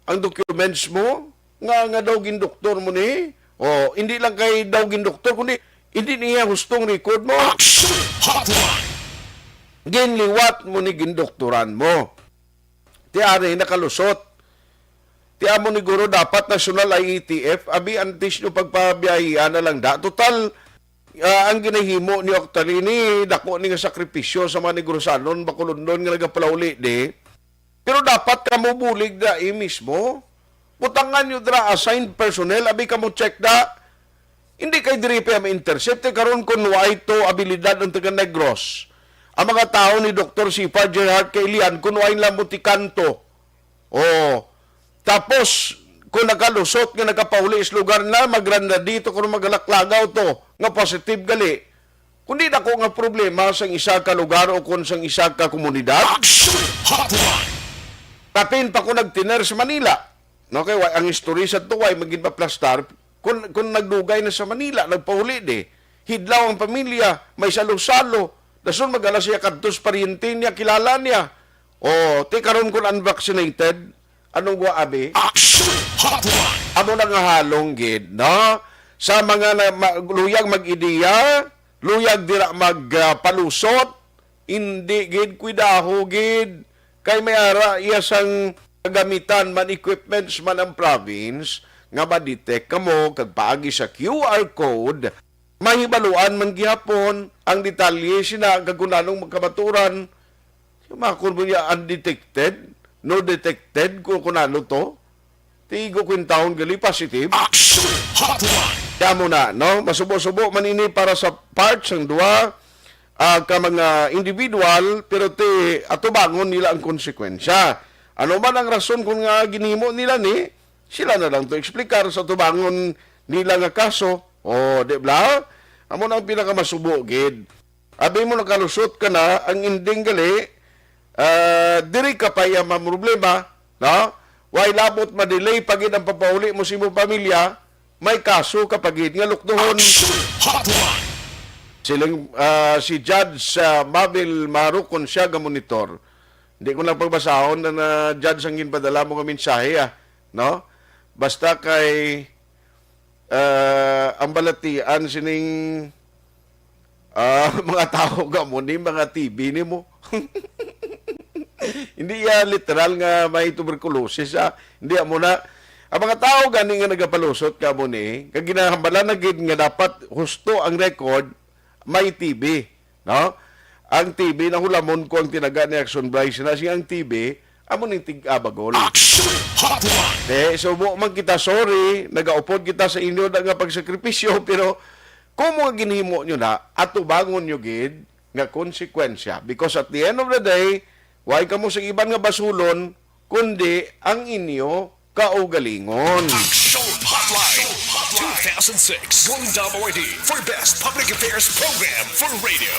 Ang documents mo, nga, nga daw gindoktor mo ni. Oh, hindi lang kay daw gindoktor, kundi hindi niya hustong record mo. Action Hotline! Ginliwat mo ni gindoktoran mo. Ti ari nakalusot. Ti amo ni guro dapat national I E T F, abi antes nyo pagpabiyahian na lang da. Total, ah, ang ginahimo ni Octalini, dako ni nga sakripisyo sa mga Negrosanon, Bacolondon nga nagapalauli di. Pero dapat kamo bulig da, eh, mismo. Butangan nyo dira assigned personnel, abi kamo check da. Hindi kay diri pa ma-intercept, eh, karon kun waay to abilidad ang taga Negros. Ang mga tawo ni Doktor Sipa Gerhard Kailian, kun waay lang mo ti kanto. Oh. Tapos, kung nakalusot nga nakapauli sa lugar na, magranda dito, kung magalaklagaw to, nga positive gali. Kundi dako nga problema sang isa ka lugar o kon sang isa ka komunidad. Action Hotline! Kapin pa ko nagtiner sa Manila. No, kay wa-, ang history sa tuway, magin maplastar. Kung, kung nagdugay na sa Manila, nagpauli di. Hidlaw ang pamilya, may salo-salo. Dason magala siya kadto sa paryente niya, kilala niya. O, ti karon kung unvaccinated, anong wa, abi? Action Hotline! Amo na nga halong gid, no? Sa mga na, ma-, luyag mag-ideya, luyag dira mag, ah, palusot, hindi gid, kuidaho gid. Kay may ara iya sang kagamitan man, equipments man ang province nga ma-detect kamo kag paagi sa Q R code, mahibaluan man gihapon ang detalye sina kag kung anong magkamaturan. Sumakon mo niya undetected, no detected, kung, kung ano to. Ti igo kwintahon gali positive. Action Hotline! Kaya mo na, no? Masubo-subo man ini para sa part sang duha, ah, ka mga individual, pero ti atubangon nila ang konsekwensya. Ano man ang rason kung nga ginhimo nila ni, sila na lang to eksplikar sa atubangon nila nga kaso. O, di ba? Amo na ang pinakamasubo gid. Abi mo nakalusot ka na, ang ending gali, ah, diri ka pa iya mamroblema, no? Way labot, ma-delay pa gid ang papauli mo sa imong pamilya, may kaso ka pa gid nga lukdohon. Action Hotline! Siling, ah, si Judge, ah, Mabel Marukon siya ga monitor. Di ko lang pagbasahon na, na judge ang ginpadala mo nga mensahe, ah, no? Basta kay, ah, ang balatian sining, Ah, mga tao ka mo ni mga T B nimo. Hindi ya literal nga may tuberculosis, ah. Hindi mo na. Ang mga tao gani nga nagapalusot ka mo ni, kag ginahambalan na gid nga dapat husto ang record, may T B, no? Ang T B, nahulamon ko ang tinaga ni Action Bryce na siya ang T B, amo ning tig-abagol. Action Hotline. Eh, subo man kita, sorry, nagaupod kita sa inyo na nga pagsakripisyo, pero kung mga ginhimo nyo na, atubangon nyo gid nga konsekwensya. Because at the end of the day, way kamo sa iban nga basulon, kundi ang inyo kaugalingon. Action Hotline, two thousand six, Golden Dome Awardee for Best Public Affairs Program for Radio.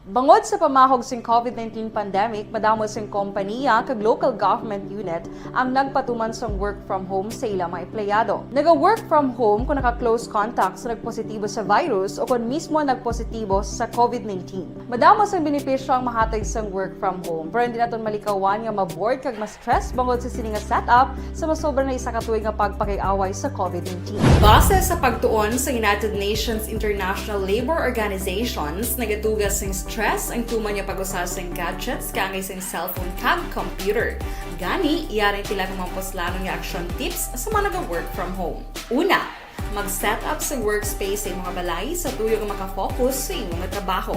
Bangod sa pamahog sing COVID nineteen pandemic, madamo sing kompanya kag local government unit ang nagpatuman sang work from home sa ila mga empleyado. Naga-work from home kung naka-close contact sa nagpositibo sa virus o kung mismo nagpositibo sa COVID nineteen. Madamo sang benepisyo ang mahatag sang work from home, pero hindi naton malikawan nga ma-bored kag ma-stress bangod sa sini nga setup sa masobra na isa ka tuig nga pagpakig-away sa COVID nineteen. Base sa pagtuon sa United Nations International Labour Organizations, nagatuga sing stress ang tuman nga pag-usa sing gadgets kaangay sing cellphone kag computer. Gani, yari ang pila ka mga puslanon nga action tips sa mga naga-work from home. Una, mag-set up sa workspace sa imong balay sa tuyo nga makafocus sa imo nga trabaho.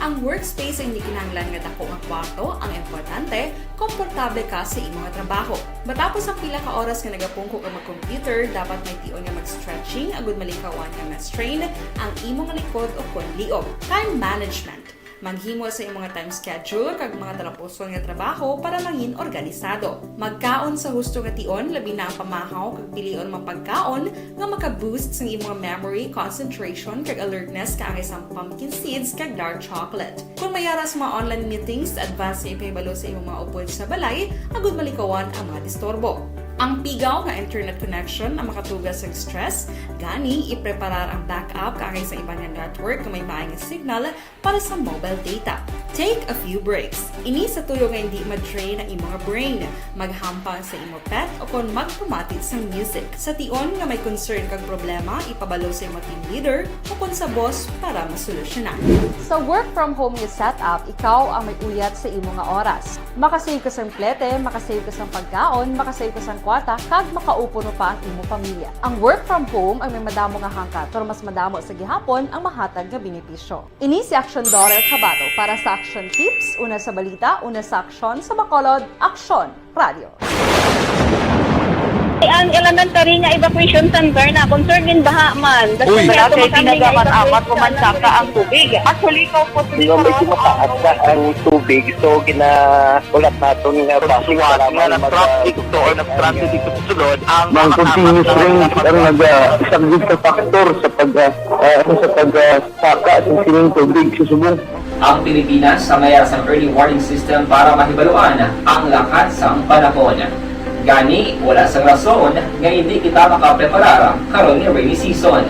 Ang workspace ay hindi kinahanglan nga dako nga kwarto, ang importante, komportable ka sa imo nga trabaho. Matapos ang pila ka oras nga nagapungko ka mag-computer, dapat may tion nga mag-stretching agud malikawan nga ma-strain ang imo nga likod o kon liog. Time management. Maghimo sa imo nga time schedule kag mga talapuson nga trabaho para mangin organisado. Magkaon sa husto nga tion, labi na ang pamahaw kag pilion mga pagkaon nga maka-boost sang imo nga memory, concentration, kag alertness kaangay sang pumpkin seeds kag dark chocolate. Kung may ara sa mga online meetings, advance nga ipahibalo sa imo mga upod sa balay agud malikawan ang mga disturbo. Ang pigaw nga internet connection ang makatuga sang stress, gani ipreparar ang backup kaangay sa iban nga network nga may maay nga signal para sa mobile data. Take a few breaks. Ini sa tuyo nga hindi ma-drain ang imo nga brain. Maghampang sa imo pet o kon magpamati sang music. Sa tion nga may concern kag problema, ipabalo sa imo team leader o kon sa boss para masolusyonan. Sa work from home nga setup, ikaw ang may uyat sa imo nga oras. Makasave ka sang plete, makasave ka sang pagkaon, makasave ka sang kwarta, kag makaupod pa ang imo pamilya. Ang work from home ang may madamo nga hangkat, pero mas madamo sa gihapon ang mahatag nga benepisyo. Ini si Action Daughter Kabato para sa Action Tips, una sa balita, una sa aksyon, sa Bacolod, Aksyon Radio. Ang elementary nga evacuation center na concerned in baha man. Uy. Wala kay tinaga man amat ko man saka ang tubig. Actually, ko po. Di ba may kumataas na ang tubig? So, gina-, ulat naton nga basi nga nag-traffic to or nag-transit dito sa sulod ang mga continuous rain ang nag-, ah, isa gid ka factor sa pag, ah, ah, sa pag, ah, saka sa sining tubig sa subong. Ang Pilipinas ang may sang early warning system para mahibaluan ang lakat sang panahon. Gani, wala sang rason nga hindi kita makapreparar karon nga rainy season.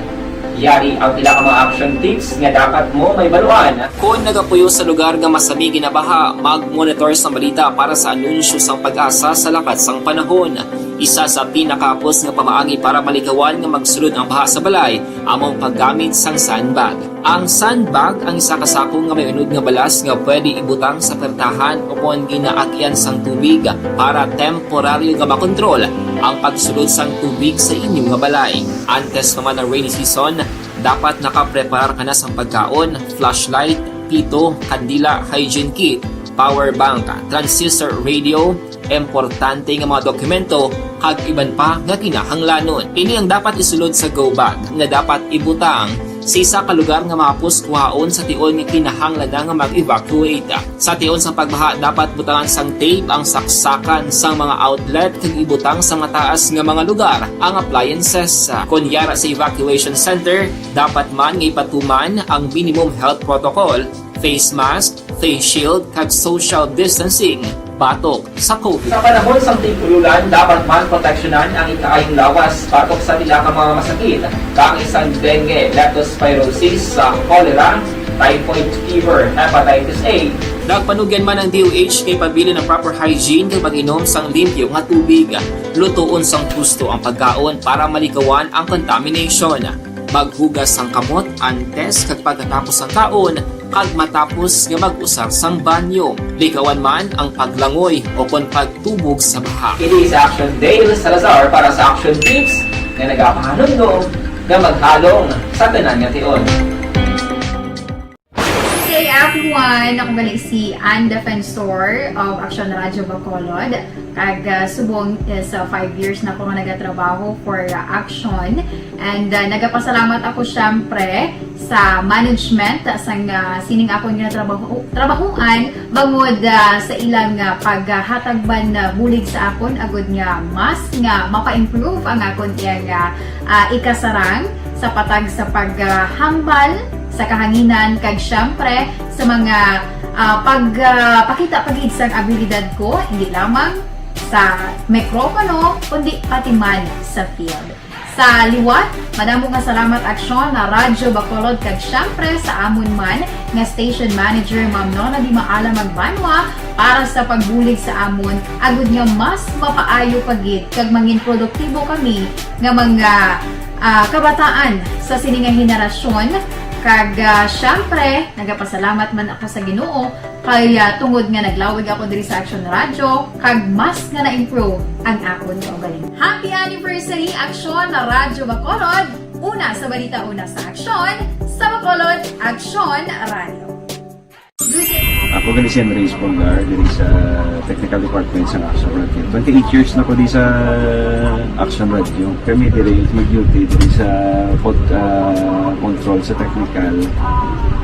Yari ang pila ka mga action tips nga dapat mo mahibaluan. Kon nagapuyo sa lugar nga masami ginabaha, mag-monitor sang balita para sa anunsyo sang PAGASA sa lakat sang panahon. Isa sa pinakahapos nga pamaagi para malikawan nga magsulod ang baha sa balay amo ang paggamit sang sandbag. Ang sandbag ang isa ka sako nga may unod nga balas nga pwede ibutang sa pertahan o kon ginaagyan sang tubig para temporaryo nga makontrol ang pagsulod sang tubig sa inyo nga balay. Antes pa man ang rainy season, dapat nakapreparar ka na sang pagkaon, flashlight, pito, kandila, hygiene kit, power bank, transistor radio, importante nga mga dokumento, kag iban pa nga kinahanglanon. Ini ang dapat isulod sa go bag nga dapat ibutang sa isa ka lugar nga mahapos kuhaon sa tion nga kinahanglan na nga mag-evacuate. Sa tion sang pagbaha, dapat butangan sang tape ang saksakan sang mga outlet kag ibutang sa mataas nga mga lugar ang appliances. Kon yara sa evacuation center, dapat man nga ipatuman ang minimum health protocol, face mask, face shield, kag social distancing batok sa COVID. Sa panahon sang tig-ululan, dapat man proteksyonan ang ikaayong lawas batok sa pila ka mga masakit, kaangay sang dengue, leptospirosis, sa cholera, typhoid fever, hepatitis A. Nagpanugyan man ang D O H nga ipabilin ang proper hygiene kag mag-inom sang limpyo nga tubig. Lutoon sang husto ang pagkaon para malikawan ang contamination. Maghugas sang kamot antes kag pagkatapos sang kaon, Kag matapos nga mag-usar sang banyo, likawan man ang paglangoy o kon pagtubog sa baha. Ini sa Action Dale Salazar para sa Action Tips nga nagapahanumdom nga maghalong sa tanan nga tion. Hey everyone! Ako gali si Ann Defensor of Action Radio Bacolod. Kag, ah, subong is, ah, five years na ako nga nagatrabaho for, ah, Action. And, ah, nagapasalamat ako, syempre, sa management, ah, sang, ah, sining akon nga trabaho, trabahuan, bangod, ah, sa ilang, ah, paghatag man, ah, bulig sa akon, agud nga mas nga mapa-improve ang akon iyang, ah, ah, ikasarang sa patag sa paghambal sa kahanginan, kag, syempre, sa mga, ah, pag, ah, pakita pa gid sang abilidad ko, hindi lamang sa mikropono, kundi pati man sa field. Sa liwat, madamo nga salamat, Aksyon, na Radyo Bacolod, kag syempre sa amon man nga station manager, Ma'am Nona Di Maala Magbanwa, para sa pagbulig sa amon, agud nga mas mapaayo pa gid kag mangin produktibo kami nga mga, ah, kabataan sa sini nga henerasyon. Kag, ah, syempre, nagapasalamat man ako sa Ginoo kay, ah, tungod nga naglawig ako diri sa Action Radio, kag mas nga na-improve ang akon kaugalingon. Happy anniversary, Aksyon na Radyo Bacolod! Una sa balita, una sa aksyon, sa Bacolod, Aksyon Radio. Good day. Ako gali si Henry Espolgar, diri sa Technical Department sa Action Radio. Twenty-eight years na ko di sa Action Radio. Kami diri mag-duty diri sa pod-, ah, control sa technical.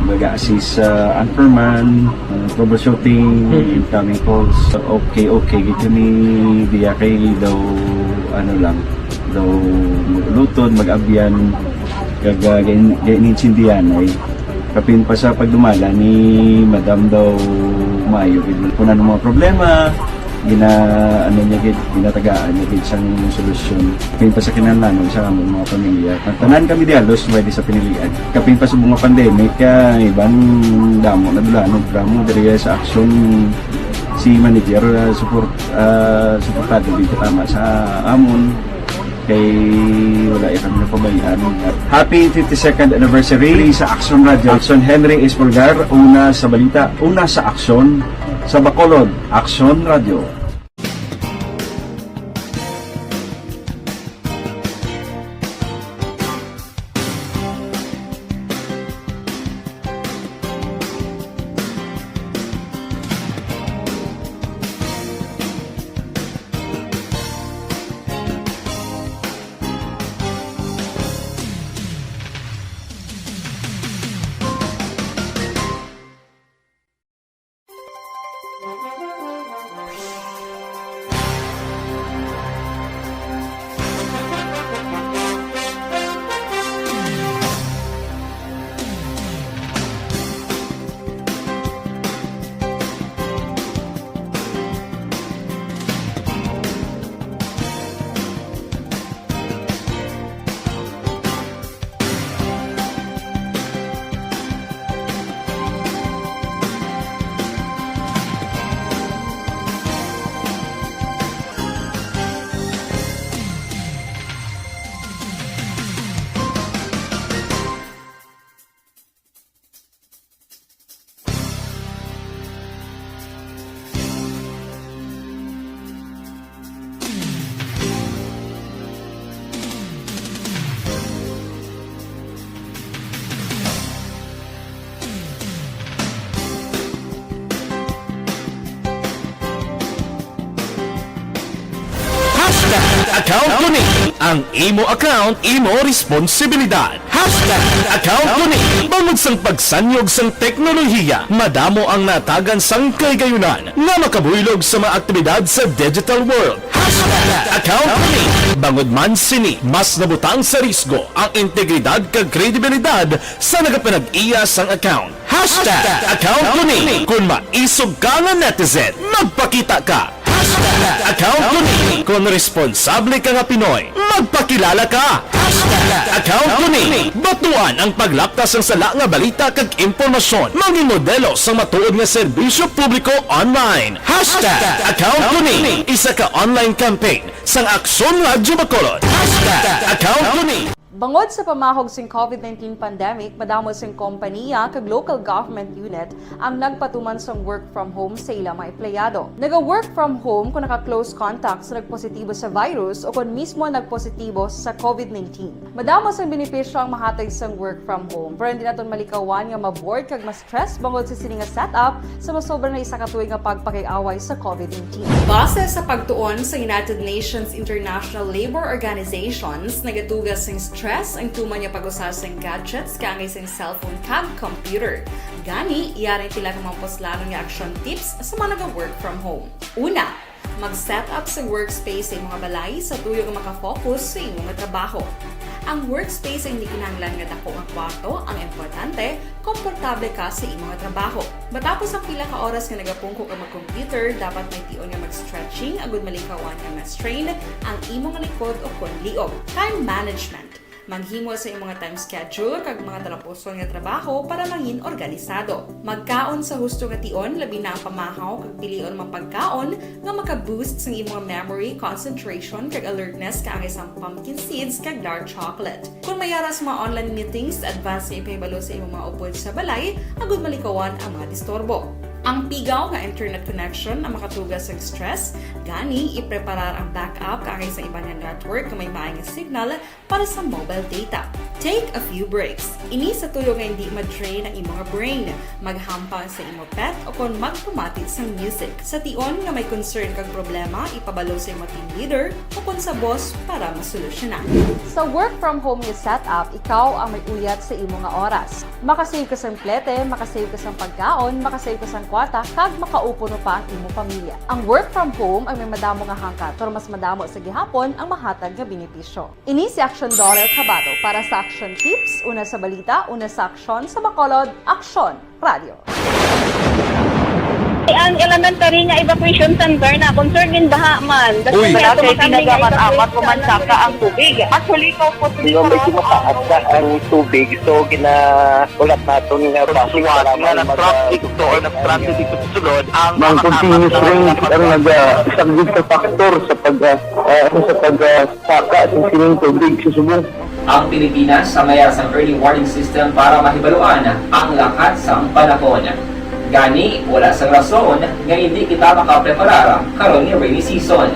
Mag-assist sa anchorman, ah, troubleshooting, Mm. incoming calls. Okay, okay, gid kami diya kay daw, ano lang, daw mag-ulutod, mag-abyan, kag, ah, gain-, gainintindihan ay kapin pa sa pagdumala ni Madam daw maayo gid. Kung ano mga problema, gina-, ano niya gid, ginatagaan niya gid sang solusyon. Kapin pa sa kinahanglanon sa among mga pamilya. Tanan kami di halos pwede sa pinilian. Kapin pa sa mga pandemic, ah, iban damo na dula, ano, damo diri sa aksyon si manager, ah, support, ah, suportado gid tama sa amon. Kay wala ya kami napabayaan. Happy fifty-second anniversary sa Action Radio. Action Henry Espolgar, una sa balita, una sa aksyon, sa Bacolod, Action Radio. Hashtag account ko ni. Ang imo account, imo responsibilidad. Hashtag account ko ni. Bangod sang pagsanyog sang teknolohiya, madamo ang natagan sang kahigayunan nga makabuylog sa mga aktibidad sa digital world. Hashtag account ko ni. Bangod man sini, mas nabutang sa risgo ang integridad kag kredibilidad sa nagapanag-iya sang account. Hashtag account ko ni. Kung maisog ka nga netizen, magpakita ka. Hashtag account ko ni. Kung responsable ka nga Pinoy, magpakilala ka. Hashtag account ko ni. Batuan ang paglapkas sang sala nga balita kag impormasyon. Mangin modelo sang matuod nga serbisyo publiko online. Hashtag account ko ni. Isa ka online campaign sang Aksyon Radyo Bacolod. Hashtag account ko ni. Bangod sa pamahog sing COVID nineteen pandemic, madamo sing kompaniya kag local government unit ang nagpatuman sang work from home sa ilang mga empleyado. Naga-work from home kung naka-close contact sa nagpositibo sa virus o kon mismo nagpositibo sa COVID nineteen. Madamo sang benepisyo ang mahatag sang work from home, pero hindi naton malikawan nga ma-bored kag ma-stress bangod sa sini nga setup sa masobra na isa ka tuig nga pagpakig-away sa COVID nineteen. Base sa pagtuon sa United Nations International Labour Organizations, nagatuga sing stress ang tuman nga pag-usa sing gadgets kaangay sing cellphone kag computer. Gani, yari ang pila ka mga puslanon nga action tips sa mga naga-work from home. Una, mag-set up sa workspace sa imong balay sa tuyo nga makafocus sa imong trabaho. Ang workspace ay hindi kinahanglan nga dako nga kwarto, ang importante, komportable ka sa imong trabaho. Matapos ang pila ka oras nga nagapungko ka mag-computer, dapat may tion nga mag-stretching agud malikawan nga ma-strain ang imong likod o kon liog. Time management. Maghimo sa imong time schedule kag mga talapuson nga trabaho para mangin organisado. Magkaon sa husto nga tion, labi na ang pamahaw kag pilion mga pagkaon nga maka-boost sang imong memory, concentration, kag alertness kaangay sang pumpkin seeds kag dark chocolate. Kung may ara sa mga online meetings, advance nga ipahibalo sa imong mga upod sa balay agud malikawan ang mga disturbo. Ang pigaw nga internet connection ang makatuga sang stress, gani ipreparar ang backup kaangay sa iban nga network nga may maay nga signal para sa mobile data. Take a few breaks. Ini sa tuyo nga hindi ma-drain ang imong brain. Maghampang sa imo pet o kon magpamati sang music. Sa tion nga may concern kag problema, ipabalo sa imo team leader o kon sa boss para masolusyonan. Sa work from home nga setup, ikaw ang may uyat sa imo nga oras. Makasave ka sang plete, makasave ka sang pagkaon, makasave ka sang kwarta, kag makaupo pa ang imo pamilya. Ang work from home ay may madamo nga hangkat, pero mas madamo sa gihapon ang mahatag nga benepisyo. Ini si Action Daughter Kabato para sa Action Tips, una sa balita, una sa aksyon, sa Bacolod, Aksyon Radio. Ang elementary nga evacuation center na concern din baha man. Uy. Wala kay kinagamat-amat, pumansaka ang tubig. Actually, ko po. Di ba, medyo mataas na ang tubig, so ginaulat naton nga traffic. Suwat nga nag-traffic to or nag-traffic dito sa sulod ang mga continuous rain ang nag-, ah, isa gid ka factor sa pag, ah, ah, sa pag, ah, saka sa sining tubig sa subong. Ang Pilipinas ang may sang early warning system para mahibaluan ang lakat sang panahon. Gani, wala sang rason nga hindi kita makapreparar karon nga rainy season.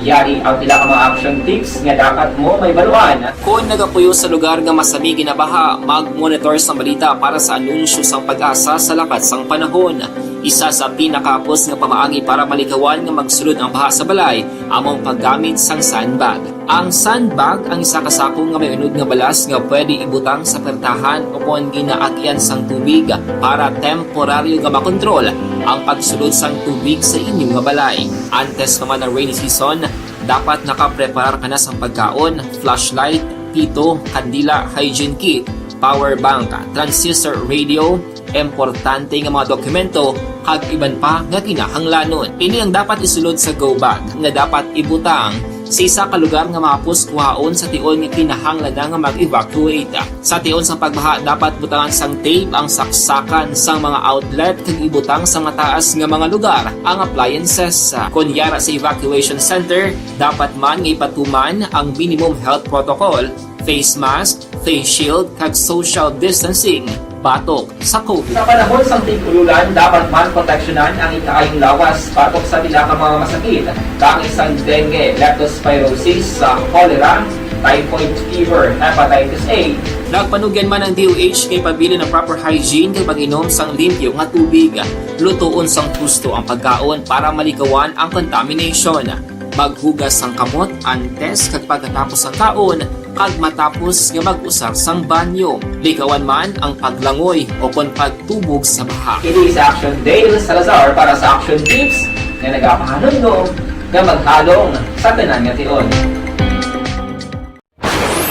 Yari ang pila ka mga action tips nga dapat mo mahibaluan. Kon nagapuyo sa lugar nga masami ginabaha, mag-monitor sang balita para sa anunsyo sang PAGASA sa lakat sang panahon. Isa sa pinakahapos nga pamaagi para malikawan nga magsulod ang baha sa balay amo ang paggamit sang sandbag. Ang sandbag ang isa ka sako nga may unod nga balas nga pwede ibutang sa pertahan o kon ginaagian sang tubig para temporaryo nga makontrol ang pagsulod sang tubig sa inyo nga balay. Antes pa man ang rainy season, dapat nakapreparar ka na sang pagkaon, flashlight, pito, kandila, hygiene kit, power bank, transistor radio, importante nga mga dokumento, kag iban pa nga kinahanglanon. Ini ang dapat isulod sa go bag nga dapat ibutang sa isa ka lugar nga mahapos kuhaon sa tion nga kinahanglan na nga mag-evacuate. Sa tion sang pagbaha, dapat butangan sang tape ang saksakan sang mga outlet kag ibutang sa mataas nga mga lugar ang appliances. Kon yara sa evacuation center, dapat man nga ipatuman ang minimum health protocol, face mask, face shield, kag social distancing batok sa COVID. Sa panahon sang tig-ululan, dapat man proteksyonan ang ikaayong lawas batok sa pila ka mga masakit, kaangay sang dengue, leptospirosis, sa cholera, typhoid fever, hepatitis A. Nagpanugyan man ang D O H nga ipabilin ang proper hygiene kag pag-inom sang limpyo nga tubig. Lutoon sang husto ang pagkaon para malikawan ang contamination. Maghugas sang kamot antes kag pagkatapos sang kaon, kag matapos nga mag-usar sang banyo. Likawan man ang paglangoy o kon pagtubog sa baha. Kini si Action Dale Salazar para sa Action Tips nga nagapahanumdom nga maghalong sa tanan nga tion.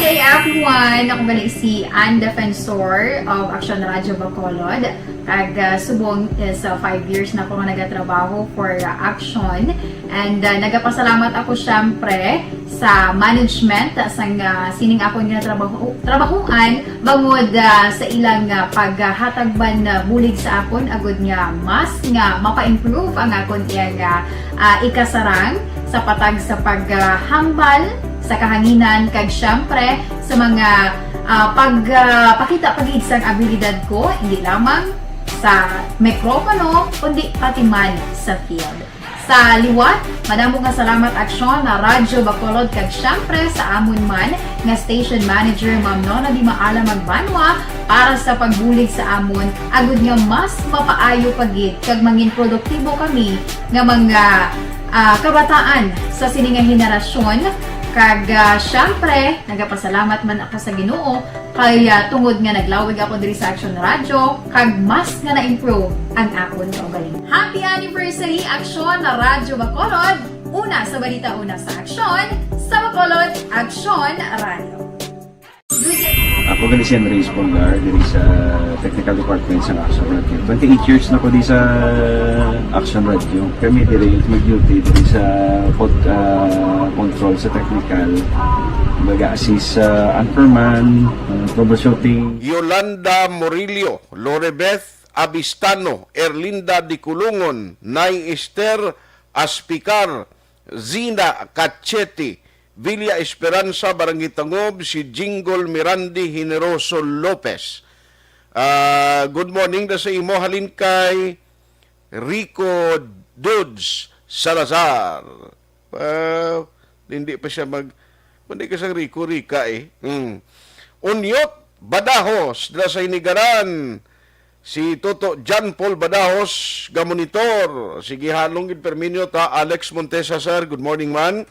Good day, everyone! Ako gali si Ann Defensor of Action Radio Bacolod. Kag, ah, subong is, ah, five years na ako nga nagatrabaho for, ah, Action. And, ah, nagapasalamat ako, syempre, sa management, ah, sang, ah, sining akon nga trabaho, trabahoan, bangod, ah, sa ilang, ah, paghatag man, ah, bulig sa akon, agud nga mas nga mapa-improve ang akon iyang, ah, ah, ikasarang sa patag sa paghambal sa kahanginan, kag siyempre sa mga, ah, pag, ah, pakita pa gid sang abilidad ko, hindi lamang sa mikropono, kundi pati man sa field. Sa liwat, madamo nga salamat, Aksyon na Radyo Bacolod, kag siyempre sa amon man nga station manager, Ma'am Nona Di Maala Magbanwa, para sa pagbulig sa amon, agud nga mas mapaayo pa gid kag mangin produktibo kami nga mga, ah, kabataan sa sini nga henerasyon. Kag, ah, siyempre, nagapasalamat man ako sa Ginoo kay, ah, tungod nga naglawig ako diri sa Action Radio, kag mas nga na-improve ang akon kaugalingon. Happy anniversary, Aksyon na Radyo Bacolod! Una sa balita, una sa aksyon, sa Bacolod, Aksyon Radio. Ako gani si Andres Polgar, diri sa Technical Department sa Action Radio. Twenty-eight years na ko di sa Action Radio. Kami diri mag-duty diri sa pod-, ah, control sa technical. Mag-assist sa anchorman, ah, troubleshooting. Yolanda Murillo, Lorebeth Abistano, Erlinda Diculungon, Nay Esther Aspicar, Zina Cachete, Villa Esperanza, Barangay Tangob, si Jingle Mirandi Generoso Lopez. Ah, good morning na sa imo, halin kay Rico Dudes Salazar. Ah, hindi pa siya mag-, hindi ka sang Rico, Rica eh. Hmm. Unyot, Badahos, na sa Hinigaran. Si Toto John Paul Badahos, ga monitor. Sige, halong gid perminyo ta, Alex Montesa, sir. Good morning, man.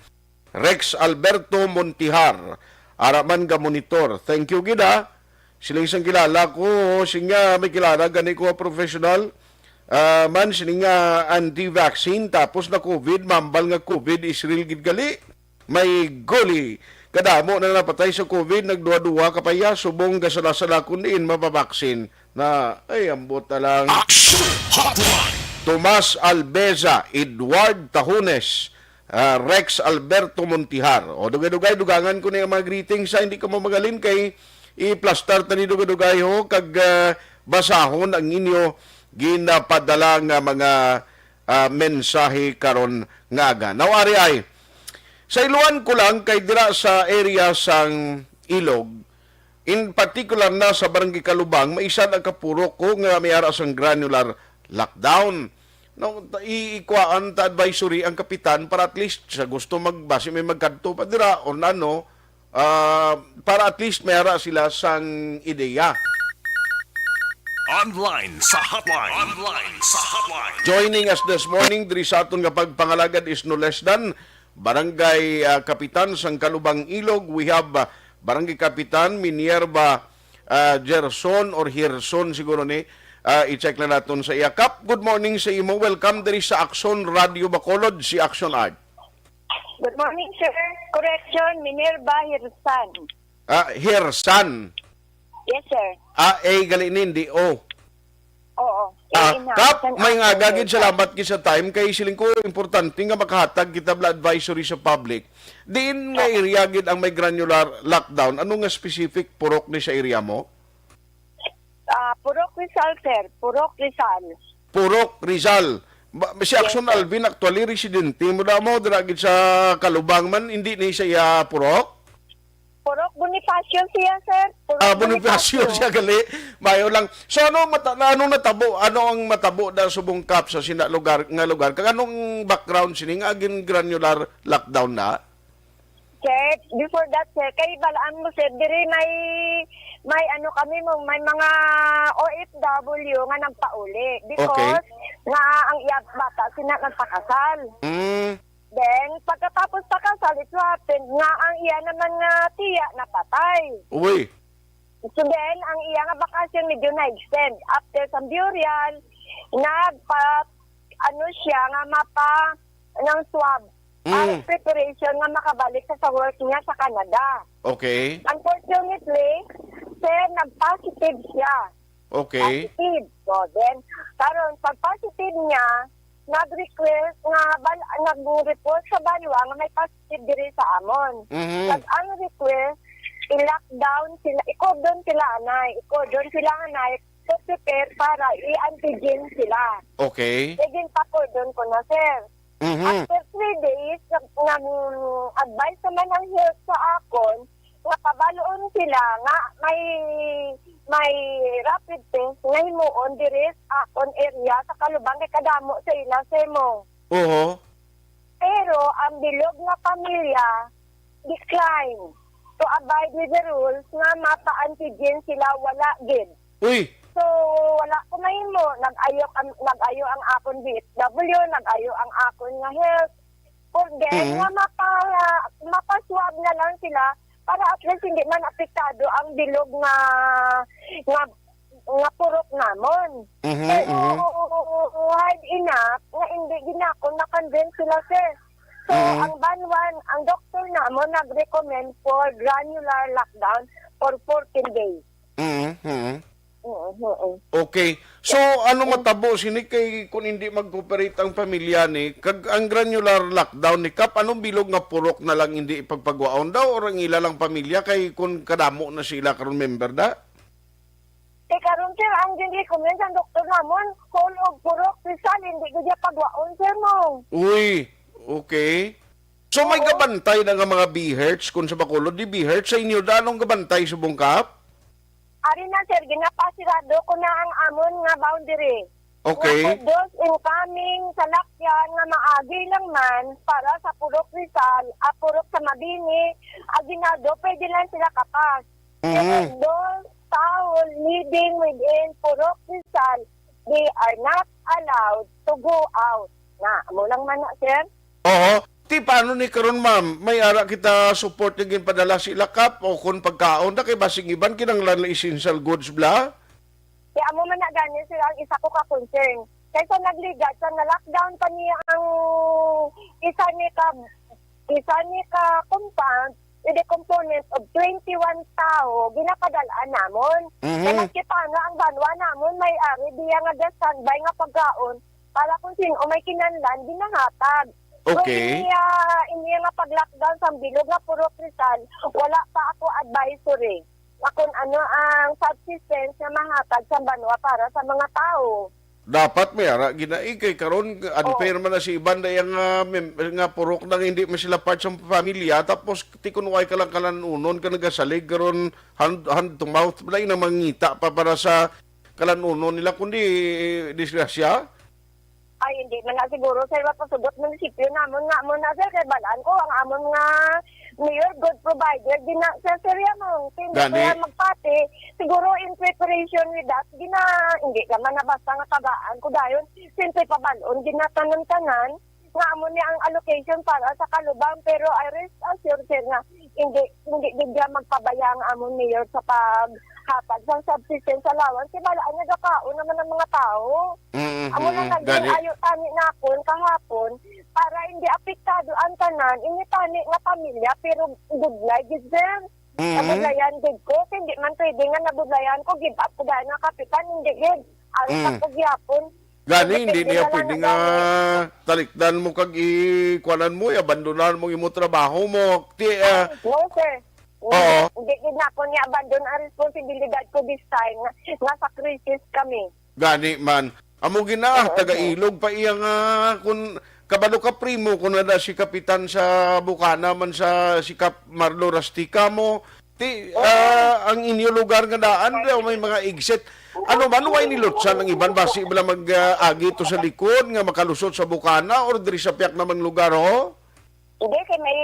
Rex Alberto Montihar, ara man ga monitor. Thank you gid, ha. Siling sang kilala ko, siling nga may kilala gani ko nga professional. Ah, man, siling nga anti-vaccine, tapos na COVID, mambal nga COVID is real gid gali. May guli. Kadamo na napatay sa COVID, nagduha-duha ka pa iya, subong gasala-sala kun diin mapabaksin na, ay, ambot na lang. Action Hotline! Tomas Albeza, Edward Tahones, ah, Rex Alberto Montihar. O, dugay-dugay, dugangan ko na yung mga greetings, ha, hindi ka mamagalin kay i-plastar tani dugay-dugay, ho, kag, ah, basahon ang inyo ginapadala nga mga, ah, mensahe karon nga aga. Now, ari ay, sa iluan ko lang kay dira sa area sang Ilog, in particular na sa Barangay Kalubang, may isa na kapurok ko nga may ara sang granular lockdown. No, ta-, i-, ikuhaan ta advisory ang kapitan para at least sa gusto magbasi may magkadto pa dira o nano, ah, para at least may ara sila sang ideya. Online sa hotline. Online sa hotline. Joining us this morning diri sa aton nga pagpangalagad is no less than Barangay, ah, Kapitan sang Kalubang Ilog. We have, ah, Barangay Kapitan Minerva, ah, Gerson or Hirson siguro ni. Ah, i-check na naton sa iya. Kap, good morning sa imo. Welcome diri sa Action Radio Bacolod, si Action Art. Good morning, sir. Correction, Minerva Hirsan. Ah, Hirsan. Yes, sir. Ah, A gali ni, hindi O. Oo. Ah, A na. Kap, may nga agad gid, salamat gid sa time kay siling ko importante nga makahatag kita bala advisory sa public. Diin nga area gid ang may granular lockdown? Ano nga specific purok ni sa area mo? Ah, Purok Rizal, sir. Purok Rizal. Purok Rizal. Ba, si Yes, Action sir. Alvin, actually, residente mo na mo, dira gid sa Kalubang man, hindi ni sa iya purok? Purok Bonifacio siya, sir. Purok Ah, Bonifacio Bonifacio. siya, gali. Mayo lang. So, ano mata-, na, anong natabo? Ano ang matabo na subong, Kap, sa sina lugar, nga lugar? Kag anong background sini nga agin granular lockdown na? Sir, before that, sir, kay balaan mo, sir, diri may, may ano kami mo, may mga O F W nga nagpauli. Because Okay. nga ang iya bata, sina nagpakasal. Mm. Then, pagkatapos pakasal, it happened nga ang iya naman nga tiya napatay. Uy. So then, ang iya nga bakasyon medyo na-extend. After sa burial, nagpa, ano siya, nga mapa, ng swab. Para Mm. preparation nga makabalik sa, sa work niya sa Canada. Okay. Unfortunately, sir, nag-positive siya. Okay. Positive. So, then, karon, pag positive niya, nag-request nga bal-, nag-report sa banwa nga may positive diri sa amon. Mhm. Nag-, ang request, i-lockdown sila, i-cordon sila, anay. I-cordon sila, anay, to prepare para i-antigen sila. Okay. Kaya ginpa-cordon ko na, sir. Mhm. After three days, nag, nag-advise naman ang health sa akon nga pabalon sila nga may may rapid test nga himuon diri sa akon area sa Kalubang kay kadamo sa ila, Sir Mong. Oho. Pero ang bilog nga pamilya decline to abide with the rules nga mapa-antigen sila, wala gid. Uy. So, wala ko mahimo. Nag-ayo, ang- nag-ayo ang akon D S W, nag-ayo ang akon nga health. For them, Mhm. nga mapa, mapaswab na lang sila para at least hindi man apektado ang bilog nga nga nga purok namon. Mhm, Pero mhm. hard enough nga hindi ginakon makonvince sila, sir. So, Mhm. ang banwa, ang doktor namon nag-recommend for granular lockdown for fourteen days. Mhm, mhm. Oo, oo. Okay. So, ano matabo sini kay kung hindi mag-cooperate ang pamilya ni, kag ang granular lockdown ni Kap, anong bilog nga purok na lang hindi ipagpagwaon daw or ang ila lang pamilya kay kung kadamo na sila karon member da? Kay karon, sir, ang gin-recommend sa doktor namon, whole of Purok Rizal, hindi gid siya pagwaon, sir, mo. Uy, okay. So may Oo. gabantay na nga mga B H E R Ts kung sa Bacolod, di B H E R Ts sa inyo da, anong gabantay subong, Kap? Ari na, sir, ginapasirado ko na ang amon nga boundary. Okay. Nga for those incoming salakyan nga maagi lang man para sa Purok Rizal, ah, Purok sa Mabini, Aguinaldo, pwede lang sila kapas. Pero Mhm. those tawo living within Purok Rizal, they are not allowed to go out. Na, amo lang man na, sir. Oo. Ti, paano ni karon, ma'am? May ara kita support nga ginpadala sa ila, Kap, o kung pagkaon na kay basig iban kinahanglan na essential goods bla? Kaya amo man na gani, sir, ang isa ko ka concern. Kaysa nagligad sa na-lockdown pa niya ang isa ni ka isa ni ka compound with a component of twenty-one tao, ginapadalaan namon. Mhm. Kaya nakita nga ang banwa namon may ari diya nga ga-standby nga pagkaon para kung sino may kinahanglan, ginahatag. Okay. Kung iya, iya nga pag-lockdown sa bilog nga Purok Rizal, wala pa ako advisory nga kung ano ang subsistence nga mahatag sa banwa para sa mga tao. Dapat may ara ginai kay karon unfair man na si iban day ang ah, mem- nga purok nang hindi man sila part sa pamilya tapos ti kun way ka lang kalanunon ka nagasalig karon hand, hand to mouth, wala na mangita pa para sa kalanunon nila kundi disgrasya. Ay, hindi man na siguro, sir, mapasugot munisipyo namon nga amo na, sir, kay balaan ko ang amon nga mayor, good provider, gina, sir, sir, yan mo. Hindi Gani. Kaya magpati, siguro in preparation with that, gina, hindi naman na basta nga tagaan ko dayon, siyempre pabalon, ginatanan-tanan, nga amo ni ang allocation para sa Kalubang, pero I rest assured, sir, nga hindi, hindi gid niya magpabaya ang amon mayor sa paghatag sa subsistence allowance. Kay balaan niya, gakaon naman ang mga tao. Mm, Amo lang mm, naging gani. Ayo tani nakon kahapon para hindi apektado ang tanan, ini tani nga pamilya, pero budlay gid, sir. Mm. Nabudlayan gid ko, hindi man pwede nga nabudlayan ko, give up ko dahil nga kapitan, hindi gid. Ang Mm. sa ko gyapon. Gani, hindi Depende niya na lang pwede na nga gani. Talikdan mo kag ikuanan mo, abandonan mo imo trabaho mo. Ti, ah, No, sir. Oo. Hindi gid na ako niya abandon ang responsibilidad ko this time nga nasa crisis kami. Gani man. Amo gina, Oo, taga-ilog pa iya nga kun kabalo ka primo kun na si kapitan sa Bukana man sa si Kap Marlo Rastica mo. Ti, ah, ang inyo lugar nga daan daw may mga exit. Ano man, way nilutsan ang iban basi bala mag-agi to sa likod nga makalusot sa Bukana or diri sa piyak namang lugar, ho? Hindi, kay may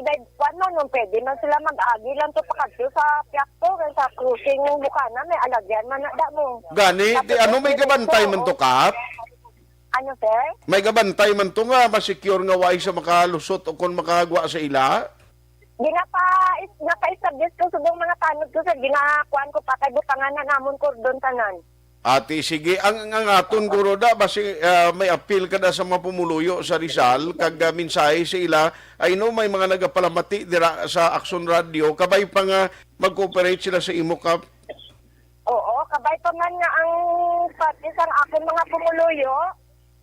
dad-, kwan man, nung pwede man sila mag-agi lang to pakadto sa Piakto, kay sa crossing yung Bukana, may alagyan man na da mo. Gani, ti ano may gabantay man to, Kap? Ano, sir? May gabantay man to nga ma-secure nga way sa makalusot o kung makagwa sa ila? Di napa, is, napa-establish ko subong mga tanod ko, sir. Ginakuan ko pa kay butangan na namon kordon tanan. Ati, sige. Ang, ang aton guro da, basi ah, may apil ka da sa mga pumuluyo sa Rizal, kag ah, mensahe sa ila. I know may mga nagapalamati dira sa Action Radio, kabay pa nga mag-cooperate sila sa imo, Kap. Oo, kabay pa man nga ang parte sang akon mga pumuluyo,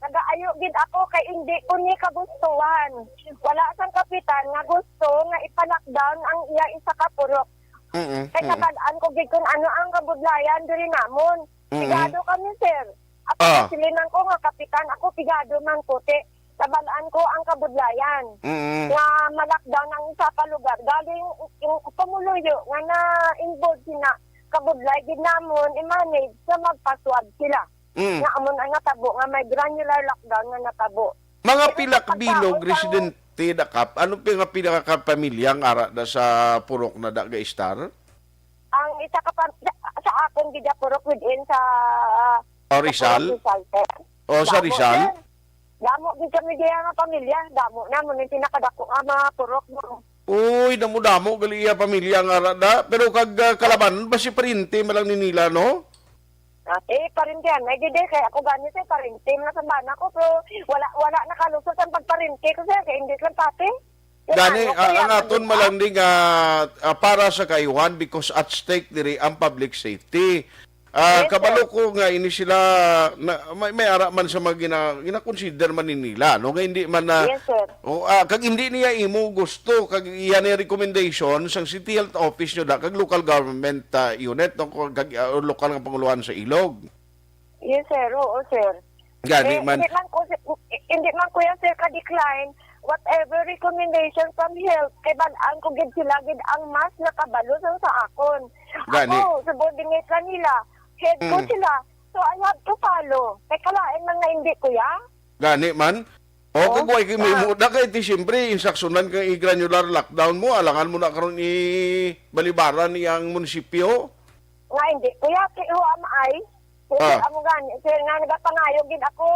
nagaayo gid ako kay hindi ko ni kagustuhan. Wala sang kapitan nga gusto nga ipa-lockdown ang iya isa ka purok. Mm-mm. Kay Mm-mm. Kabal-an ko gid kung ano ang kabudlayan diri namon. Mm-mm. Pigado kami, sir. Ako, Ah. silinan ko nga kapitan ako, pigado man ko, te. Nabal-an ko ang kabudlayan Mm. nga ma-lockdown ang isa ka lugar. Galing yung pumuluyo nga na-involved sina kabudlay gid namon i-manage sa magpaswab sila. Mm. Nga amon ang natabo nga may granular lockdown nga natabo. Mga Pero pila sa ka bilog pagkaon sang residente da, Kap? Ano pa nga pila ka pamilya ang ara da sa purok na da ga-estar? Ang isa ka pam-, sa, sa akon gid purok within sa, O, sa Rizal? purok Rizal, sir. O, sa Damo, Rizal? sir. Damo gid kami diya nga pamilya. Damo namon yung pinakadako nga mga purok mo. Uy, damo-damo gali iya pamilya nga ara da. Pero kag, ah, kalaban, basi pariente man lang ni nila, no? Ate, parintihan na gid eh. Kaya ako gani, sir, parinti na sa bana ko, pero wala, wala nakalusot ang pagparinti ko, sir, kaya hindi lang pati. Sir, Gani, ano, ah, kaya ang aton ano, malang di nga, ah, para sa kaayuhan because at stake diri ang public safety. Ah, Yes, kabalo sir. ko nga ini sila na, may, may ara man sa mga gina-, gina-consider man ni nila, no, nga hindi man na Yes, sir. O, ah, kag hindi niya imo gusto, kag iya ni recommendation sang City Health Office nyo da, kag local government, ah, unit, no, kag, ah, local nga panguluhan sa Ilog. Yes, sir. Oo, sir. Gani Eh, man. Hindi man ko, hindi man, kuya, sir, ka-decline whatever recommendation from health. Kay bal-an ko gid sila gid ang mas nakabalo sa, sa akon. Gani. Ako, subordinate na nila. Head ko Mm. sila. So, I have to follow. Kay kalain man nga hindi, kuya. Gani man. O, Oh, kag way kay may ah. muda kay ti, siyempre, instruksyonan kang i-granular lockdown mo, alangan mo na karon i-balibaran ni ang munisipyo. Nga hindi, kuya, kay who am I? Hindi Ah. amo gani, sir, nga nagapangayo gid ako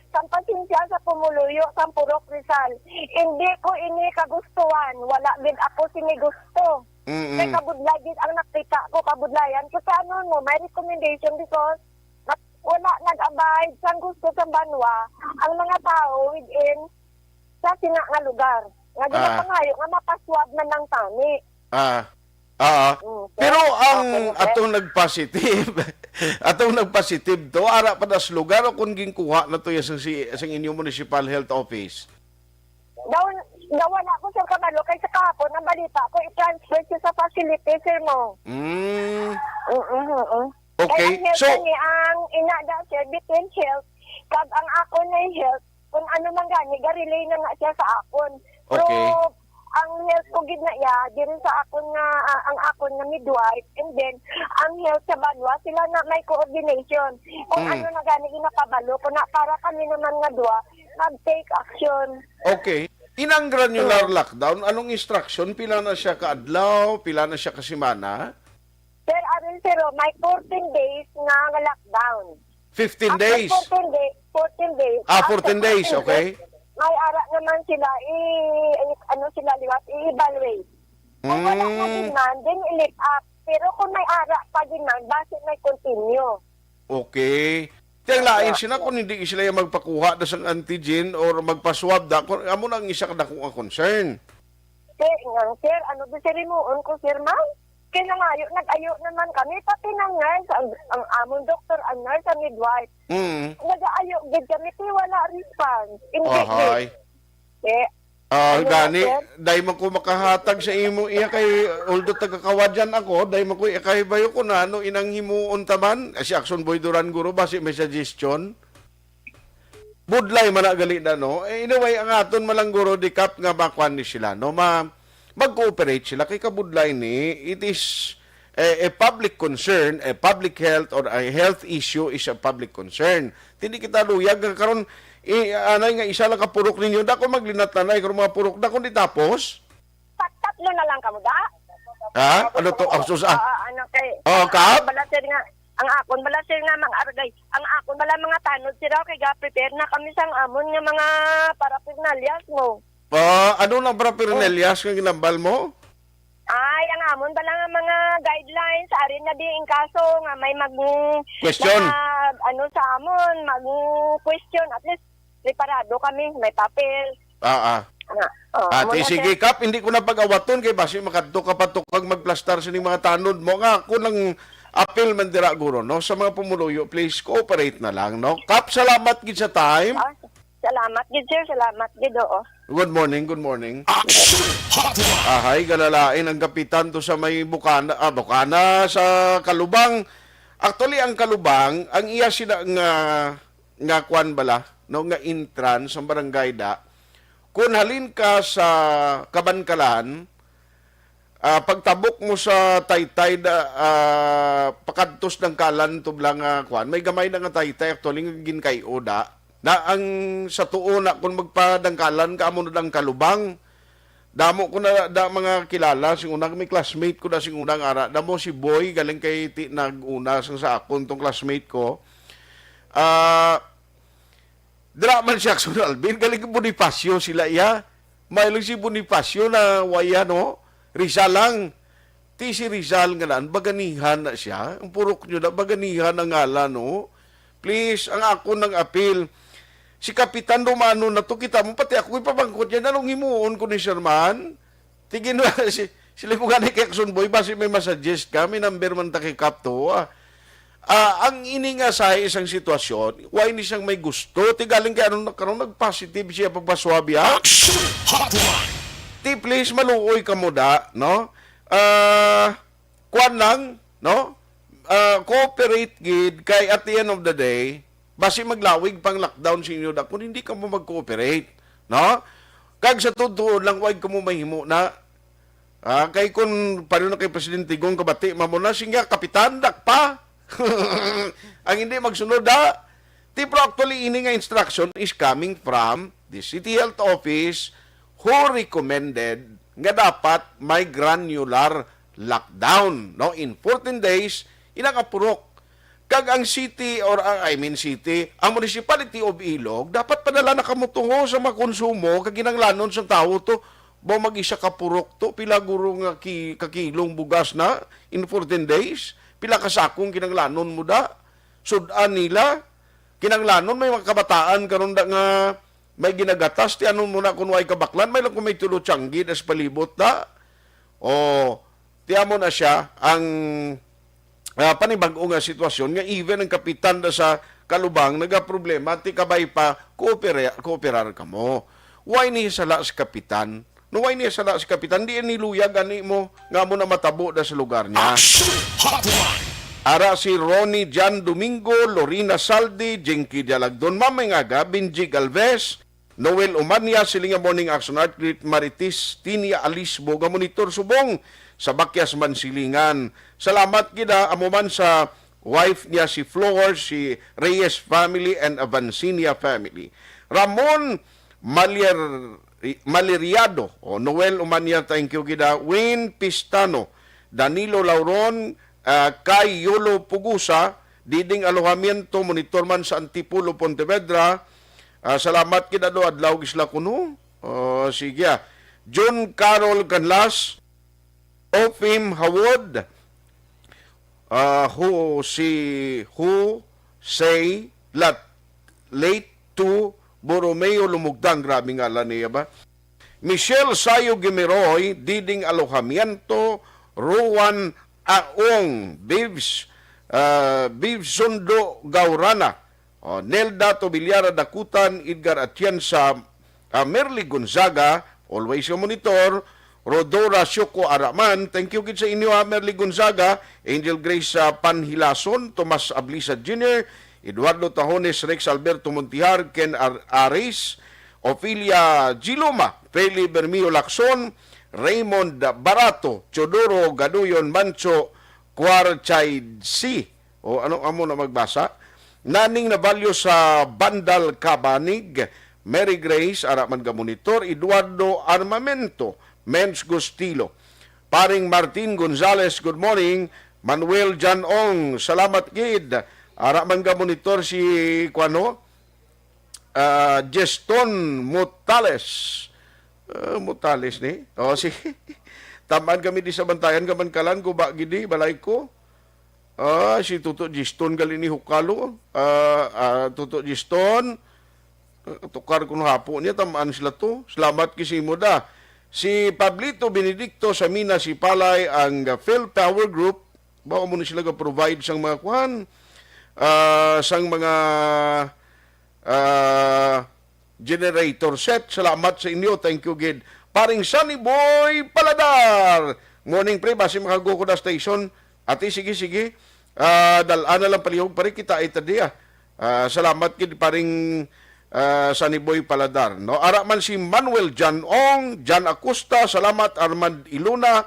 sang pasensya sa pumuluyo sang Purok Rizal. Hindi ko ini kagustuhan, wala gid ako sini gusto. Mm-mm. Kay kabudlay gid ang nakita ko, kabudlayan. Kung sa ano mo, may recommendation because Nag-, wala nag-abide sang gusto sang banwa ang mga tawo within sa sina nga lugar. Nga Ah. ginapangayo nga mapaswab man lang tani. Ah. Ah. Mm, sir. Pero ang Okay, sir. atong nagpositive, atong nagpositive to, ara pa das lugar o kung ginkuha na to ya sang si-, sang inyong municipal health office? Daw, daw wala ko, sir, kabalo kay sa kahapon ang balita ko i-transfer siya sa facility, sir, mo. Mm. Mm, mm, mm. Okay, Kaya ang health so gani ang ina daw, sir, between health kag ang akon na health, kung ano man gani, ga-relay na nga siya sa akon. Pero Okay. ang health ko gid na iya, diri sa akon nga, ah, ang akon nga midwife, and then ang health sa banwa, sila na may coordination. Kung Mm. ano na gani ginapabalo ko na para kami naman nga duwa mag-take action. Okay. Inang granular Mm. lockdown, anong instruction? Pila na siya ka adlaw? Pila na siya ka semana? Sir Aril, sir, oh, may fourteen days nga, nga lockdown. Fifteen After days? fourteen day-, fourteen days. Ah, After fourteen days, fourteen okay. days, may ara naman sila, i-, i-, ano sila liwat, i-evaluate. Kung wala na Mm. demand, then i-lift up. Pero kung may ara pa demand, base may continue. Okay. Kaya lain Opo. sila kung hindi sila yung magpakuha da sang antigen or magpa-swab da. Kung, amo na ang isa ka dako nga concern. Sir, nga, sir, ano ba, sir, himuon ko, sir, ma'am? Kaya nangayo, nag-ayo naman kami, pati ng nurse, ang, ang amon doktor, ang nurse, ang midwife. Mm. Nag-aayo gid kami, ti wala response. Hindi Ahay. gid. Eh, Ah, Ano gani, na, sir? dahil man ko makahatag sa imo, iya kay, although taga Kawadyan ako, dahil man ko iya kay bayo ko na, ano, inang himuon taman, si Action Boy Duran, guro, basi may suggestion. Budlay man na gali na, no? Eh, anyway, ang aton man lang, guro, di Kap nga makuan ni sila, no? Ma-, mag-cooperate sila kay kabudlay ni, it is a, a public concern, a public health or a health issue is a public concern. Hindi kita luyag nga karon, i-, anay nga isa lang ka purok ninyo, dako maglinat-lanay karon mga purok, dako di tapos. Pagtatlo na lang kamo, da? Ha? Ano to? Ang sus-, ah. Ah, ano kay, Oh, ang Kap? akon bala, sir, nga, ang akon bala, sir, nga, mga aragay, ang akon bala, mga tanod, sir, oh, kay ga-prepare na kami sang amon nga mga paraphernalias mo. Ah, ano nang paraphernalias nga ginambal mo? Ay, ang amon bala nga mga guidelines, ari na di in kaso nga may mag-, Question. mga, ano, sa amon, mag-question, at least, preparado kami, may papel. Ah, ah. Nga, oh, Ah, amo ti, na, sige, sir. Kap, hindi ko na pag-awaton kay basi makadto ka pa to kag magplastar sining mga tanod mo. Nga, ako nang apil man dira, guro, no, sa mga pumuluyo, please cooperate na lang, no. Kap, salamat gid sa time. Ah, salamat gid, sir. Salamat gid, oo. Good morning, good morning. Action Hotline. Ahay, galalain ang kapitan to sa may Bukana, ah, Bukana, sa Kalubang. Actually, ang Kalubang, ang iya sila nga nga kwan bala, no, nga entrance ang barangay da. Kung halin ka sa Kabankalan, ah, pagtabok mo sa Taytay da, ah, pakadtos Dangkalan to bala nga kwan, may gamay na nga Taytay actually nga ginkay-o da. Na ang sa tuo na kung magpadangkalan ka amo na dang Kalubang. Damo ko na da mga kilala, sing una may classmate ko da sing una nga ara. Damo si Boy, galing kay ti nag-una sang sa akon tong classmate ko. Ah, dira man si Jackson Alvin, galing kay Bonifacio sila iya. May lang si Bonifacio na waya, no? Rizal lang. Ti si Rizal nga naan, baganihan na siya. Ang purok nyo na, baganihan ang ngalan, no? Please, ang ako nang apil. Si Kapitan Romano na to, kita mo, pati ako ipabangkot niya, anong himuon ko ni Sherman? Tigin na si, sila ko gani kay Action Boy, basi may masuggest ka, may number man ta kay Kap to, ah. Ah, ang ini nga sa isang sitwasyon, why ni siyang may gusto? Ti galing kay ano na karon nag-positive siya pagpaswabi, ha? Action Hotline! Ti please, maluoy ka mo da, no? Ah, kwan lang, no? Ah, cooperate gid kay at the end of the day, basi maglawig pang lockdown sa inyo da kung hindi ka mo mag-cooperate, no? Kag sa tuod lang, wag ka mo mahimo na. Ah, kay kun pareho na kay Presidente Gong kabati, mamo na siya, kapitan, dakpa. Ang hindi magsunod, ha? Ti, pero actually, ini nga instruction is coming from the City Health Office who recommended nga dapat may granular lockdown, no? In fourteen days, ilang apurok. Kag ang city, or ang, I mean city, ang Municipality of Ilog, dapat padala na kamo tungo sa mga konsumo kag kinahanglanon sang tawo to. Ba mag-isa ka purok to, pila guro nga ki-, ka kilong bugas na in fourteen days? Pila ka sakong kinahanglanon mo da? Sud-an nila, kinahanglanon may mga kabataan karon da nga may ginagatas, ti ano mo na kung way kabaklan, may lang kung may tulo tiyanggi na sa palibot da. O, ti amo na siya ang, ah, panibag-o nga sitwasyon nga even ang kapitan da sa Kalubang nagaproblema, ti kabay pa, koopera-, kooperar kamo. Why ni sala sa kapitan? No, why ni sala sa kapitan? Di ni luya gani mo nga mo na matabo da sa lugar niya. Action Hotline! Ara si Ronnie Jan Domingo, Lorena Saldi, Jinky Dialagdon, Mamay Ngaga, Benji Galvez, Noel Umania, siling nga morning action, Art Greet Maritis, Tinia Alisbo, nga monitor subong sa Bakyas Mansilingan. Salamat gid, ah, amo man sa wife niya si Flor, si Reyes family, and Avancinia family. Ramon Malier-, Maliriado, o Noel Umania, thank you gid, ah. Win Pistano, Danilo Lauron, ah, kay Yolo Pugusa, Diding Alojamiento, monitor man sa Antipolo, Pontevedra. Ah, salamat gid, adlaw-adlaw gid sila kuno. Oh, sige, ah. John Carol Canlas, Ofim Hawod, ah, who, si, who say lat-, late to Borromeo Lumugdang. Grabe ngalan niya ba? Michelle Sayo Gimiroy, Diding Alojamiento, Ruan Aong, Bibs, ah, Bibs Sundo Gaurana, oh, Nelda Tobilyara Dakutan, Edgar Atienza, ah, Merly Gonzaga, always nga monitor, Rodora Sioko Araman, thank you gid sa inyo, ha, Merly Gonzaga, Angel Grace, ah, Panhilason, Tomas Ablisa Junior, Eduardo Tahones, Rex Alberto Montijar, Ken Ar-, Aris, Ophelia Giloma, Feli Bermio Lacson, Raymond Barato, Teodoro Gaduyon Mancho, Quarchaidsi, o ano amo na magbasa, Naning Navalio sa Bandal Kabanig, Mary Grace, ara man ga monitor, Eduardo Armamento, Mens Gustilo, Paring Martin Gonzales, good morning, Manuel Jan Ong, salamat gid, ara man ga monitor si, kuano, ah, Jeston Mutales. Ah, Mutales ni. Oh, si Taman kami di sa Bantayan, Kabankalan, guba gid ni, balay ko. Ah, si Tuto Jeston gali ni Hukalo. Ah, ah, Tuto Jeston. Ah, tukar kuno hapo niya, tamaan sila to. Salamat kay sa imo da. Si Pablito Benedicto sa Mina, si Palay, ang, ah, Phil Power Group. Ba, amo ni sila ga-provide sang mga kuan, ah, sang mga, ah, generator set. Salamat sa inyo. Thank you gid. Paring Sunny Boy Paladar. Morning, pre. Basi makago ko na station. Ate, sige, sige. Ah, dal-a na lang palihog, pare. Kita ay tadi, ah. Ah, salamat gid, paring, ah, Sunny Boy Paladar, no? Ara man si Manuel Jan Ong, Jan Acosta, salamat, Armand Iluna,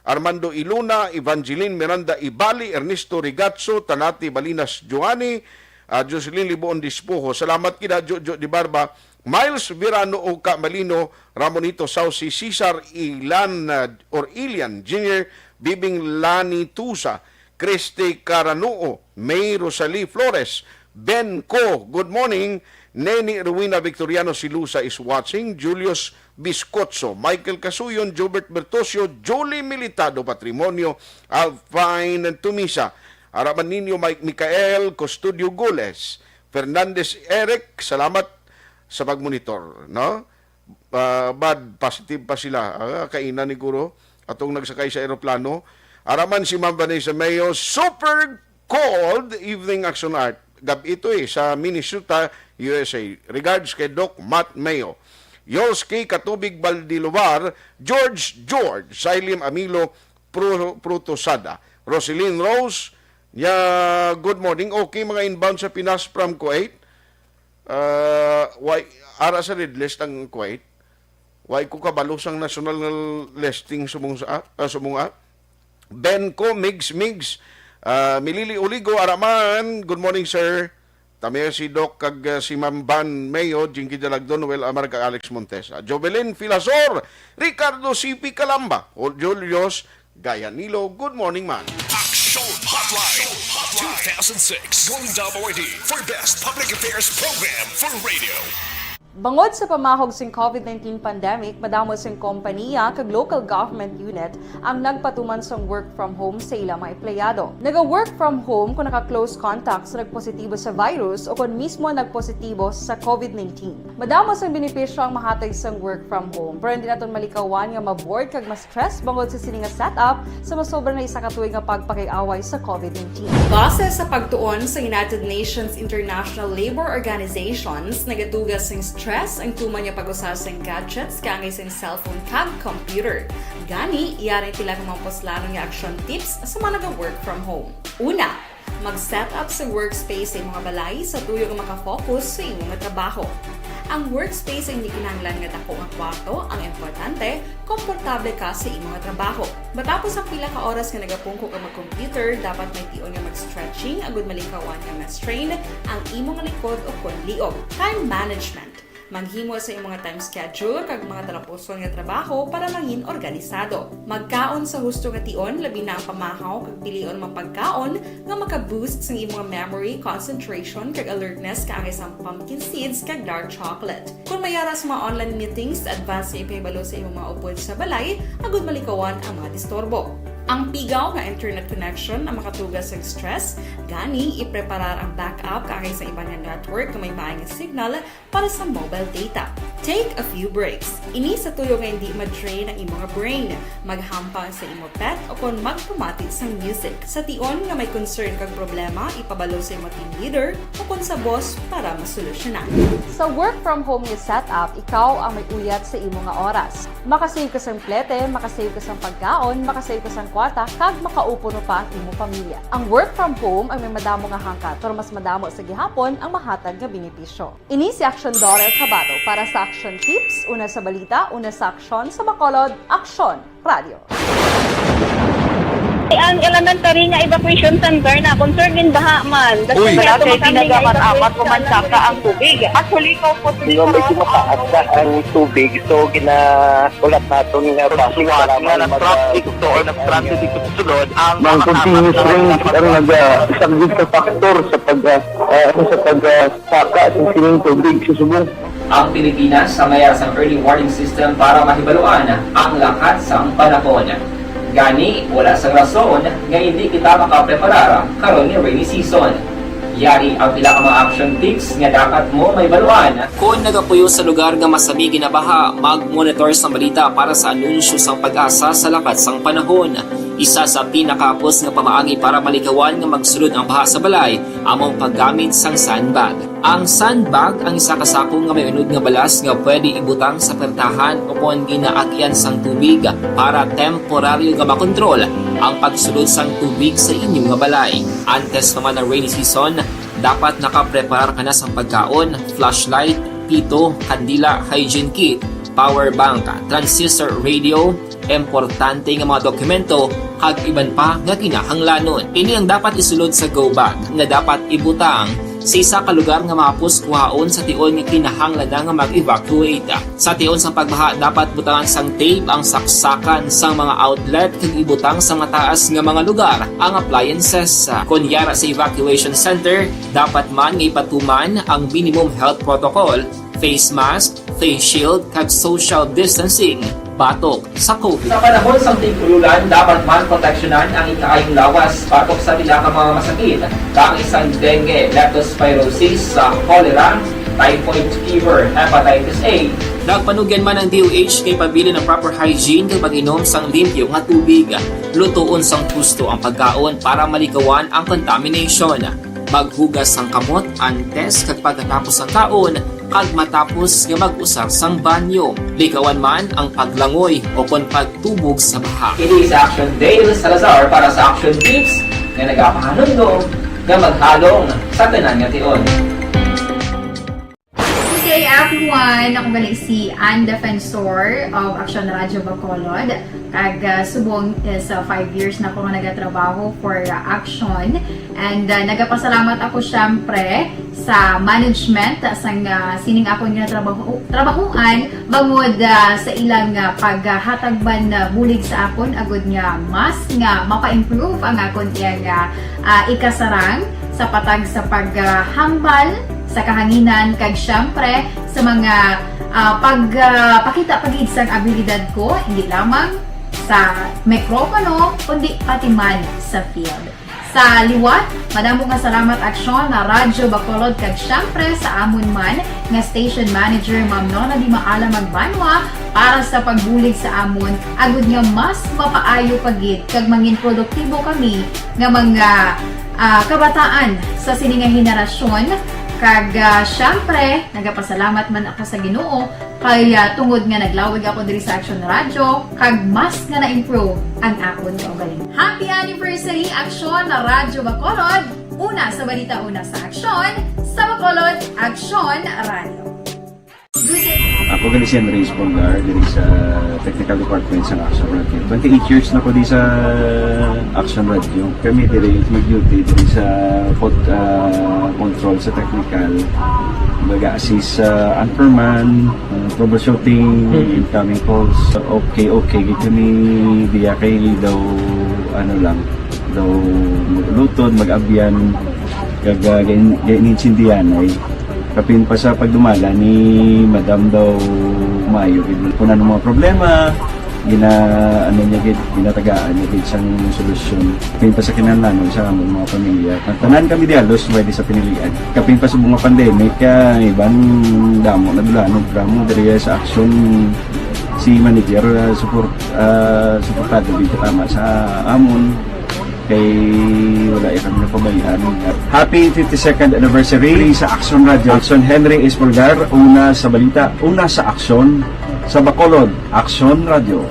Armando Iluna, Evangeline Miranda Ibali, Ernesto Rigatso, Tanati Balinas Joani, ah, Jocelyn Libuon Dispoho. Salamat gid, Jojo Di Barba, Miles Virano, Oka Malino, Ramonito Sauci, Cesar Ilan, ah, or Ilian Junior, Bibing Lani Tusa, Christy Caranuo, May Rosalie Flores, Ben Co, good morning. Neni Rowena Victoriano Silusa is watching. Julius Biscotso, Michael Casuyon, Jobert Bertosio, Julie Militado Patrimonio, Alvin Tumisa. Ara man ninyo, Mike Micael, Custodio Gules, Fernandez Eric, salamat sa pagmonitor, no? Ah, bad, positive pa sila. Ah, kaina ni guro, atong nagsakay sa eroplano. Ara man si Ma'am Vanessa Mayo, super cold evening, Action Art. Gab ito eh, sa Minnesota, U S A. Regards kay Doc Matt Mayo. Yoski Katubig Baldilubar, George George, Silim Amilo, Pro, Protosada. Roselyn Rose, ya, good morning. Okay, mga inbound sa Pinas from Kuwait. Ah, why, ara sa red list ang Kuwait? Why ko kabalo sang national listing sumong sa, ah, sumong, ah? Ben Co, Migs, Migs. Ah, Milili Uligo, ara man. Good morning, sir. Tamiya si Doc kag, ah, si Ma'am Van Mayo, Jinky Dalagdon, Noel Amar kag Alex Montes. Ah, Jovelyn Filasor, Ricardo C P Calamba, o Julius Gayanilo. Good morning, man. Action Hotline two thousand six Golden Dome Awardee for Best Public Affairs Program for Radio. Bangod sa pamahog sing COVID nineteen pandemic, madamo sing kompaniya kag local government unit ang nagpatuman sang work from home sa ila mga empleyado. Naga-work from home kung naka-close contact sa nagpositibo sa virus o kon mismo nagpositibo sa COVID nineteen. Madamo sang benepisyo ang mahatag sang work from home, pero hindi naton malikawan nga ma-bored kag ma-stress bangod sa sini nga setup sa masobra na isa ka tuig nga pagpakig-away sa COVID nineteen. Base sa pagtuon sa United Nations International Labour Organizations, nagatuga sing stress ang tuman nga pag-usa sang gadgets kaangay sang cellphone kag computer. Gani, yari ang pila ka mga puslanon nga action tips sa mga naga-work from home. Una, mag-set up sa workspace sa imong balay sa tuyo nga makafocus sa imong trabaho. Ang workspace ay hindi kinahanglan nga dako nga kwarto, ang importante, komportable ka sa imong trabaho. Matapos ang pila ka oras nga nagapungko ka mag-computer, dapat may tion nga mag-stretching agud malikawan nga ma-strain ang imong likod o kon liog. Time management. Maghimo sa imong time schedule kag mga talapuson nga trabaho para mangin organisado. Magkaon sa husto nga tion, labi na ang pamahaw kag pilion mga pagkaon nga maka-boost sang imong memory, concentration, kag alertness kaangay sang pumpkin seeds kag dark chocolate. Kon may ara sa mga online meetings, advance nga ipahibalo sa imong mga upod sa balay agud malikawan ang mga disturbo. Ang pigaw nga internet connection ang makatuga sang stress, gani ipreparar ang backup kaangay sa iban nga network nga may maay nga signal para sa mobile data. Take a few breaks. Ini sa tuyo nga hindi ma-drain ang imo nga brain. Maghampang sa imo pet o kon magpamati sang music. Sa tion nga may concern kag problema, ipabalo sa imo team leader o kon sa boss para masolusyonan. Sa work from home nga setup, ikaw ang may uyat sa imo nga oras. Makasave ka sang plete, makasave ka sang pagkaon, makasave ka sang kwarta, kag makaupod pa ang imo pamilya. Ang work from home ang may madamo nga hangkat, pero mas madamo sa gihapon ang mahatag nga benepisyo. Ini si Action Dorel Cabato para sa Action Tips, una sa balita, una sa aksyon, sa Bacolod, Aksyon Radio. Ang elementary nga evacuation center na concerned din baha man. Uy, wala kay tinaga man apat o man saka ang tubig. Actually, ko po. Di ba, medyo mataas na ang tubig, so ginaulat naton nga basi nga nag-traffic to or nag-transit dito sa sulod ang mga continuous rain ang nagasaglit sa factor sa pag, ah, ah, sa pag, ah, saka sa sining tubig sa subong. Ang Pilipinas, sa mayar sang early warning system para mahibaluan ang lakat sang panahon. Gani, wala sang rason nga hindi kita makapreparar karon nga rainy season. Yari ang pila ka mga action tips nga dapat mo mahibaluan. Kon nagapuyo sa lugar nga masami ginabaha, mag-monitor sang balita para sa anunsyo sang PAGASA sa lakat sang panahon. Isa sa pinakahapos nga pamaagi para malikawan nga magsulod ang baha sa balay amo ang paggamit sang sandbag. Ang sandbag ang isa ka sako nga may unod nga balas nga pwede ibutang sa pertahan o kon ginaagian sang tubig para temporaryo nga makontrol ang pagsulod sang tubig sa inyo nga balay. Antes pa man ang rainy season, Dapat nakapreparar ka na sang pagkaon, flashlight, pito, kandila, hygiene kit, power bank, transistor radio, importante nga mga dokumento, kag iban pa nga kinahanglanon. Ini ang dapat isulod sa go bag nga dapat ibutang sa isa ka lugar nga mahapos kuhaon sa tion nga kinahanglan na nga mag-evacuate. Sa tion sang pagbaha, dapat butangan sang tape ang saksakan sang mga outlet kag ibutang sa mataas nga mga lugar ang appliances. Kon yara sa evacuation center, dapat man nga ipatuman ang minimum health protocol, face mask, face shield, kag social distancing batok sa COVID. Sa panahon sang tig-ululan, dapat man proteksyonan ang ikaayong lawas batok sa pila ka mga masakit, kaangay sang dengue, leptospirosis, sa cholera, typhoid fever, hepatitis A. Nagpanugyan man ang D O H nga ipabilin ang proper hygiene kag pag-inom sang limpyo nga tubig. Lutoon sang husto ang pagkaon para malikawan ang contamination. Maghugas sang kamot antes kag pagkatapos sang kaon, kag matapos nga mag-usar sang banyo. Likawan man ang paglangoy o kon pagtubog sa baha. Ini sa Action Dale Salazar para sa Action Tips nga nagapahanumdom nga maghalong sa tanan nga tion. Good day, everyone! Ako gali si Ann Defensor of Action Radio Bacolod. Kag, ah, subong is, ah, five years na ako nga nagatrabaho for, ah, Action. And, ah, nagapasalamat ako, syempre, sa management, ah, sang, ah, sining akon nga trabaho, trabahuan, bangod, ah, sa ilang, ah, paghatag man, ah, bulig sa akon, agud nga mas nga mapa-improve ang akon iyang, ah, ah, ikasarang sa patag sa paghambal sa kahanginan, kag, syempre, sa mga, ah, pag, ah, pakita pa gid sang abilidad ko, hindi lamang sa mikropono, kundi pati man sa field. Sa liwat, madamo nga salamat, Aksyon, na Radyo Bacolod, kag syempre sa amon man nga station manager, Ma'am Nona Di Maala Magbanwa, para sa pagbulig sa amon, agud nga mas mapaayo pa gid kag mangin produktibo kami nga mga, ah, kabataan sa sini nga henerasyon. Kag, ah, syempre, nagapasalamat man ako sa Ginoo kay, ah, tungod nga naglawig ako diri sa Action Radio, kag mas nga na-improve ang akon kaugalingon. Happy anniversary, Action Radyo Bacolod! Una sa balita, una sa aksyon, sa Bacolod, Action Radio. Good day. Ako gali si Henry Espolgar, diri sa Technical Department sa Action Radio. Twenty-eight years na ko di sa Action Radio. Kami diri mag-duty diri sa pod-, ah, control sa technical. Mag-assist sa anchorman, ah, troubleshooting, Mm. incoming calls. Okay, okay. Gid kami diya kay daw, ano lang, daw mag-ulutod, mag-abyan, kag, ah, gain-, gain-, gaintindihan ay kapin pa sa pagdumala ni Madam daw maayo gid. Kung ano mga problema, gina-, ano niya gid, ginatagaan niya gid sang solusyon. Kapin pa sa kinahanglanon sa among mga pamilya. Tanan kami dialos, pwede sa pinilian. Kapin pa sa mga pandemic, ah, iban damo na dulanog, damo diri sa Action si manager, ah, support, ah, suportado gid tama sa amon. Kay wala ya kami napabayaan. Happy fifty-second anniversary sa Action Radio. Action Henry Espolgar, una sa balita, una sa aksyon, sa Bacolod, Action Radio.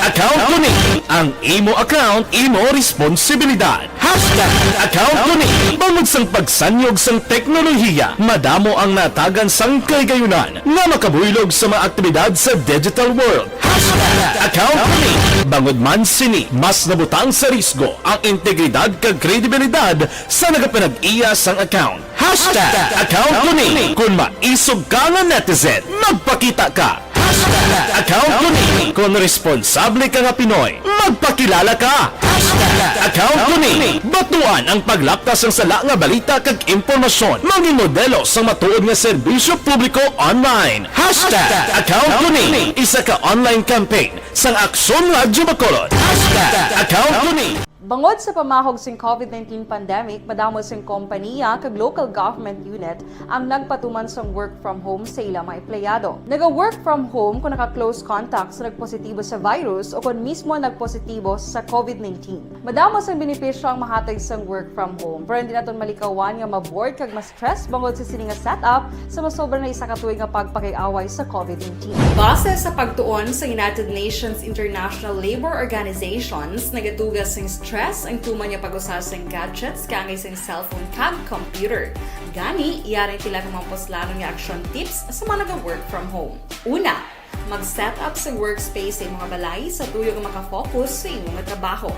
Account ko ni. Ang imo account, imo responsibilidad. Hashtag account ko ni. Bangod sang pagsanyog sang teknolohiya, madamo ang natagan sang kahigayonan nga makabuylog sa mga aktibidad sa digital world. Hashtag account ko ni. Bangod man sini, mas nabutang sa risgo ang integridad kag kredibilidad sa nagapanag-iya sang account. Hashtag account ko ni. Kung maisog ka nga netizen, magpakita ka. Hashtag account ko ni. Kung responsable ka nga Pinoy, magpakilala ka. Hashtag account ko ni. Batuan ang paglapta sang sala nga balita kag impormasyon. Mangin modelo sang matuod nga serbisyo publiko online. Hashtag account ko ni. Isa ka online campaign sang Aksyon Radyo Bacolod. Hashtag account ko ni. Bangod sa pamahog sing COVID nineteen pandemic, madamo sing kompaniya kag local government unit ang nagpatuman sang work from home sa ila mga empleyado. Naga-work from home kung naka-close contact sa nagpositibo sa virus o kon mismo nagpositibo sa COVID nineteen. Madamo sang benepisyo ang mahatag sang work from home, pero hindi naton malikawan nga ma-bored kag ma-stress bangod sa sini nga setup sa masobra na isa ka tuig nga pagpakig-away sa COVID nineteen. Base sa pagtuon sa United Nations International Labour Organizations, nagatuga sing stress ang tuman nga pag-usa sang gadgets kaangay sang cellphone kag computer. Gani, yari pila ka mga puslanon nga action tips sa mga naga-work from home. Una, mag-set up sang workspace sa imong balay sa tuyo nga makafocus sa imong trabaho.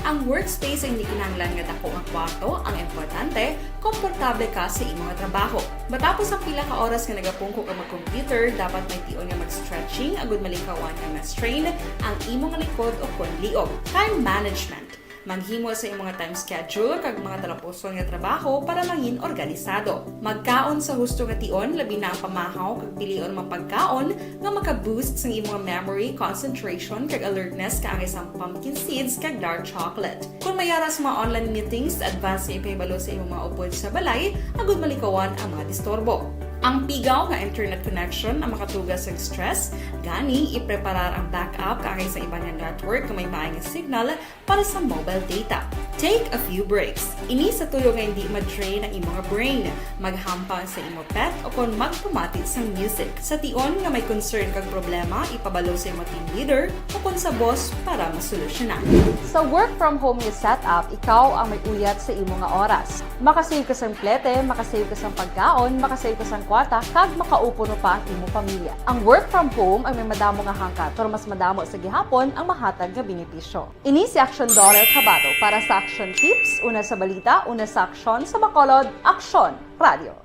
Ang workspace ay hindi kinahanglan nga dako nga kwarto, ang importante, komportable ka sa imong trabaho. Matapos ang pila ka oras nga nagapungko ka mag-computer, dapat may tion nga mag-stretching agud malikawan nga ma-strain ang imong likod o kon liog. Time management. Maghimo sa imong time schedule kag mga talapuson nga trabaho para mangin organisado. Magkaon sa husto nga tion, labi na ang pamahaw kag pilion mga pagkaon nga maka-boost sang imong memory, concentration, kag alertness kaangay sang pumpkin seeds kag dark chocolate. Kung may ara sa mga online meetings, advance nga ipahibalo sa imong mga upod sa balay agud malikawan ang mga disturbo. Ang pigaw nga internet connection ang makatuga sa stress, gani ipreparar ang backup kaangay sa iban nga network nga may maay nga signal para sa mobile data. Take a few breaks. Ini sa tuyo nga hindi ma-drain ang imong brain. Maghampang sa imo pet o kon magpamati sang music. Sa tion nga may concern kag problema, ipabalo sa imo team leader o kon sa boss para masolusyonan. Sa work from home nga setup, ikaw ang may uyat sa imo nga oras. Makasave ka sang plete, makasave ka sang pagkaon, makasave ka sang kwarta, kag makaupo pa ang imo pamilya. Ang work from home ay may madamo nga hangkat, pero mas madamo sa gihapon ang mahatag nga benepisyo. Ini si Action Daughter Kabato para sa Action Tips, una sa balita, una sa aksyon, sa Bacolod, Aksyon Radio.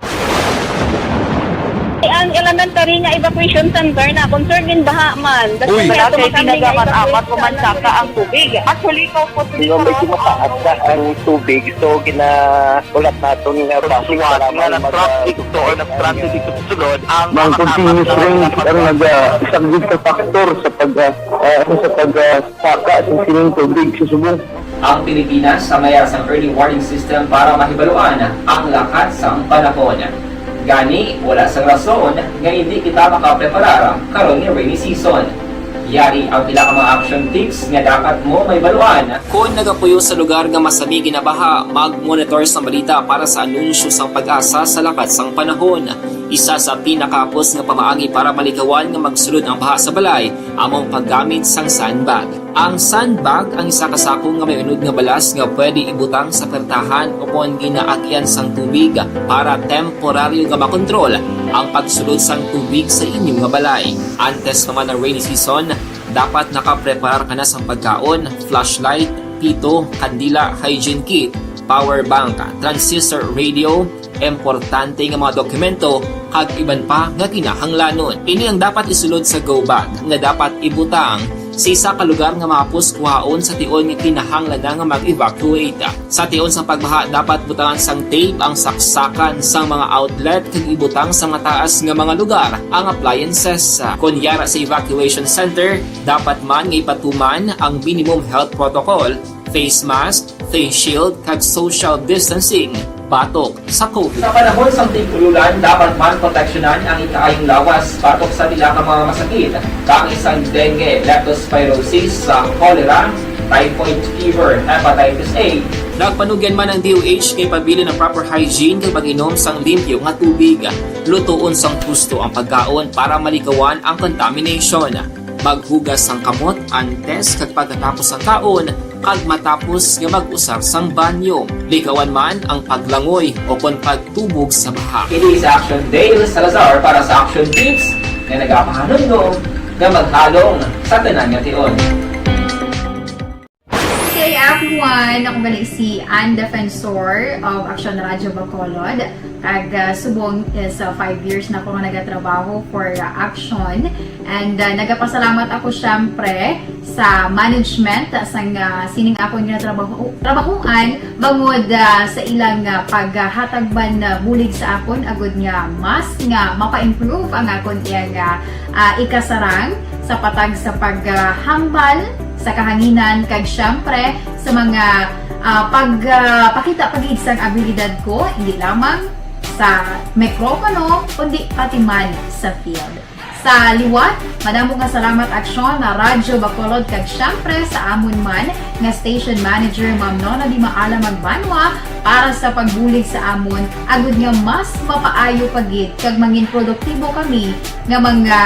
Ang elementary nga evacuation center na concerned din baha man. Uy, wala kay pinagaman apat o man saka ang tubig. Actually, ko po. Di ba may tumataas na ang tubig? So, ginahulat naton nga base nga nag-traffic to or nag-transit dito sa sulod ang mga continuous rain ang nag-, ah, isang good factor sa pag, ah, ah, sa pag, ah, saka sa sining tubig sa subong. Ang Pilipinas sa mayar sang early warning system para mahibaluan ang lakat sang panahon. Gani, wala sang rason nga hindi kita makapreparar karon nga rainy season. Yari ang pila ka mga action tips nga dapat mo mahibaluan. Kon nagapuyo sa lugar nga masami ginabaha, mag-monitor sang balita para sa anunsyo sang PAGASA sa lakat sang panahon. Isa sa pinakahapos nga pamaagi para malikawan nga magsulod ang baha sa balay amo ang paggamit sang sandbag. Ang sandbag ang isa ka sako nga may unod nga balas nga pwede ibutang sa pertahan o kon ginaagyan sang tubig para temporaryo nga makontrol ang pagsulod sang tubig sa inyo nga balay. Antes pa man ang rainy season, dapat nakapreparar ka na sang pagkaon, flashlight, pito, kandila, hygiene kit, power bank, transistor radio, importante nga mga dokumento, kag iban pa nga kinahanglanon. Ini ang dapat isulod sa go bag nga dapat ibutang sa isa ka lugar nga mahapos kuhaon sa tion nga kinahanglan na nga mag-evacuate. Sa tion sa pagbaha, dapat butangan sang tape ang saksakan sang mga outlet kag ibutang sa mataas nga mga lugar ang appliances. Kon yara sa evacuation center, dapat man nga ipatuman ang minimum health protocol, face mask, face shield, kag social distancing batok sa COVID. Sa panahon sang tig-ululan, dapat man proteksyonan ang ikaayong lawas batok sa pila ka mga masakit, kaangay sang dengue, leptospirosis, sa cholera, typhoid fever, hepatitis A. Nagpanugyan man ang D O H nga ipabilin ang proper hygiene kag pag-inom sang limpyo nga tubig. Lutoon sang husto ang pagkaon para malikawan ang contamination. Maghugas sang kamot antes kag pagkatapos sa kaon, kag matapos nga mag-usar sang banyo. Likawan man ang paglangoy o kon pagtubog sa baha. Ini sa Action Dale Salazar para sa Action Tips nga nagapahanumdom nga maghalong sa tanan nga tion. Hey everyone! Ako gali si Ann Defensor of Action Radio Bacolod. Kag, ah, subong is, ah, five years na ko nga nagatrabaho for, ah, Action. And, ah, nagapasalamat ako, syempre, sa management, ah, sang, ah, sining akon nga trabaho, trabahoan, bangod, ah, sa ilang, ah, paghatag man, ah, bulig sa akon, agud nga mas nga mapa-improve ang akon iyang, ah, ah, ikasarang sa patag sa paghambal sa kahanginan, kag, syempre, sa mga, ah, pag, ah, pakita pa gid sang abilidad ko, hindi lamang sa mikropono, kundi pati man sa field. Sa liwat, madamo nga salamat, Aksyon, na Radyo Bacolod, kag syempre sa amon man nga station manager, Ma'am Nona Di Maala Magbanwa, para sa pagbulig sa amon, agud nga mas mapaayo pa gid kag mangin produktibo kami nga mga,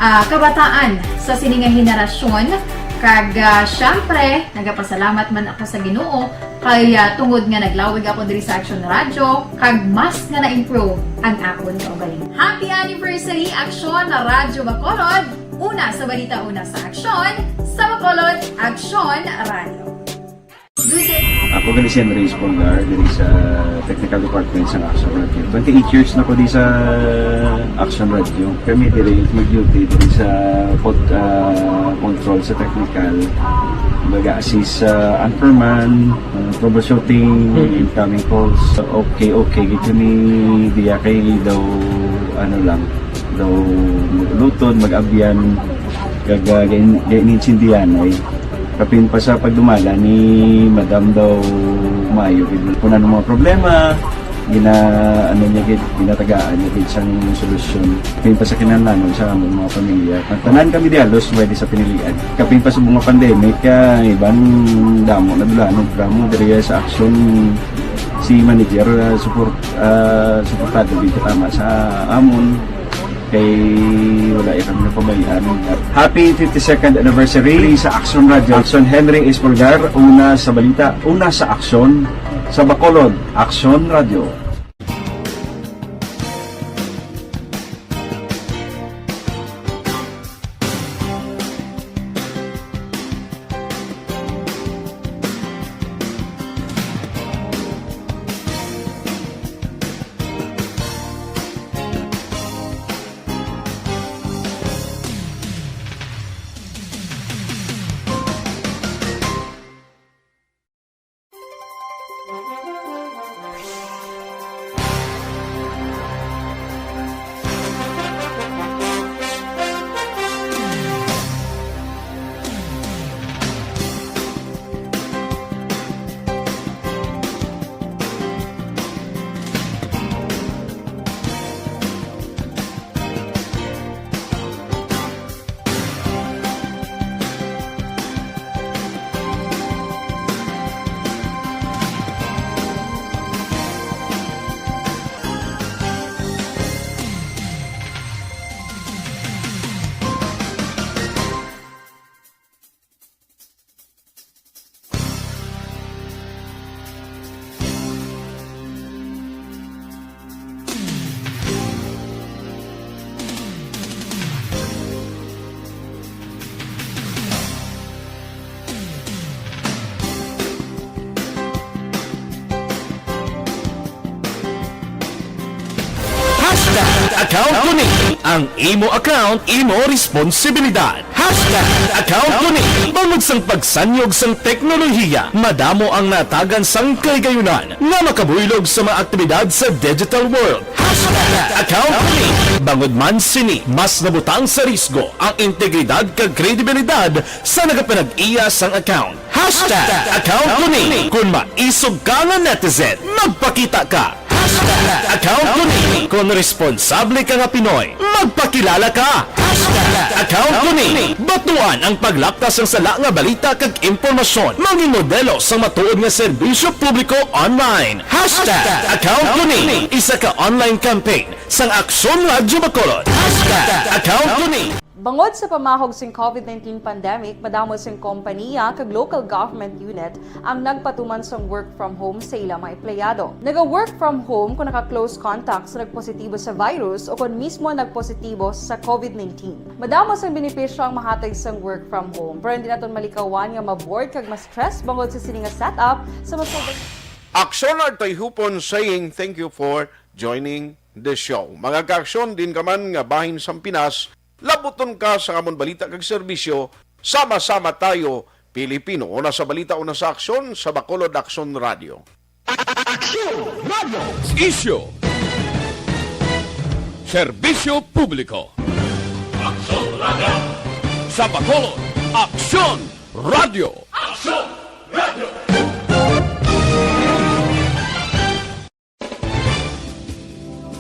ah, kabataan sa sini nga henerasyon. Kag, ah, syempre, nagapasalamat man ako sa Ginoo kay, ah, tungod nga naglawig ako diri sa Action Radio, kag mas nga na-improve ang akon kaugalingon. Happy anniversary, Action Radyo Bacolod! Una sa balita, una sa aksyon, sa Bacolod, Action Radio. Good day. Ako gali si Henry Espolgar, diri sa Technical Department sa Action Radio. Twenty-eight years na ko di sa Action Radio. Kami diri mag-duty diri sa pod-, ah, control sa technical. Mag-assist sa anchorman, ah, troubleshooting, Mm. incoming calls. Okay, okay. Gid kami diya kay daw, ano lang, daw mag-ulutod, mag-abyan, kag, ah, gain-, gain-, inintindihan ay kapin pa sa pagdumala ni Madam daw maayo gid. Kung ano mga problema, gina-, ano niya gid, ginatagaan niya gid sang solusyon. Kapin pa sa kinahanglanon sa among mga pamilya. Ang tanan kami di halos pwede sa pinilian. Kapin pa sa mga pandemic, ah, iban damo na dulanon, damo diri sa aksyon si manager, ah, support, ah, suportado gid katama sa amon. Kay wala ya kami napabayaan. Happy fifty-second anniversary sa Action Radio. Action Henry Espolgar, una sa balita, una sa aksyon, sa Bacolod, Action Radio. Hashtag account ko ni. Ang imo account, imo responsibilidad. Hashtag account ko ni. Bangod sang pagsanyog sang teknolohiya, madamo ang natagan sang kahigayunan nga makabuylog sa mga aktibidad sa digital world. Hashtag account ko ni. Bangod man sini, mas nabutang sa risgo ang integridad kag kredibilidad sa nagapanag-iya sang account. Hashtag account ko ni. Kung maisog ka nga netizen, magpakita ka. Hashtag account ko ni. Kung responsable ka nga Pinoy, magpakilala ka. Hashtag account ko ni. Batuan ang paglapkas sang sala nga balita kag impormasyon. Mangin modelo sang matuod nga serbisyo publiko online. Hashtag account ko ni. Isa ka online campaign sang Aksyon Radyo Bacolod. Hashtag account ko ni. Bangod sa pamahog sing COVID nineteen pandemic, madamo sing kompaniya kag local government unit ang nagpatuman sang work from home sa ila mga empleyado. Naga-work from home kung naka-close contact sa nagpositibo sa virus o kon mismo nagpositibo sa COVID nineteen. Madamo sang benepisyo ang mahatag sang work from home, pero hindi naton malikawan nga ma-bored kag ma-stress bangod sa sini nga setup sa mas mabay- Aksyon Artoy Hupon saying thank you for joining the show. Mga kaaksyon, din ka man nga bahin sang Pinas, labuton ka sa amon balita kag serbisyo, sama-sama tayo, Pilipino. Una sa balita, una sa aksyon, sa Bacolod Aksyon Radio. Aksyon Radio. Isyu. Serbisyo publiko. Aksyon Radio. Sa Bacolod, Aksyon Radio. Aksyon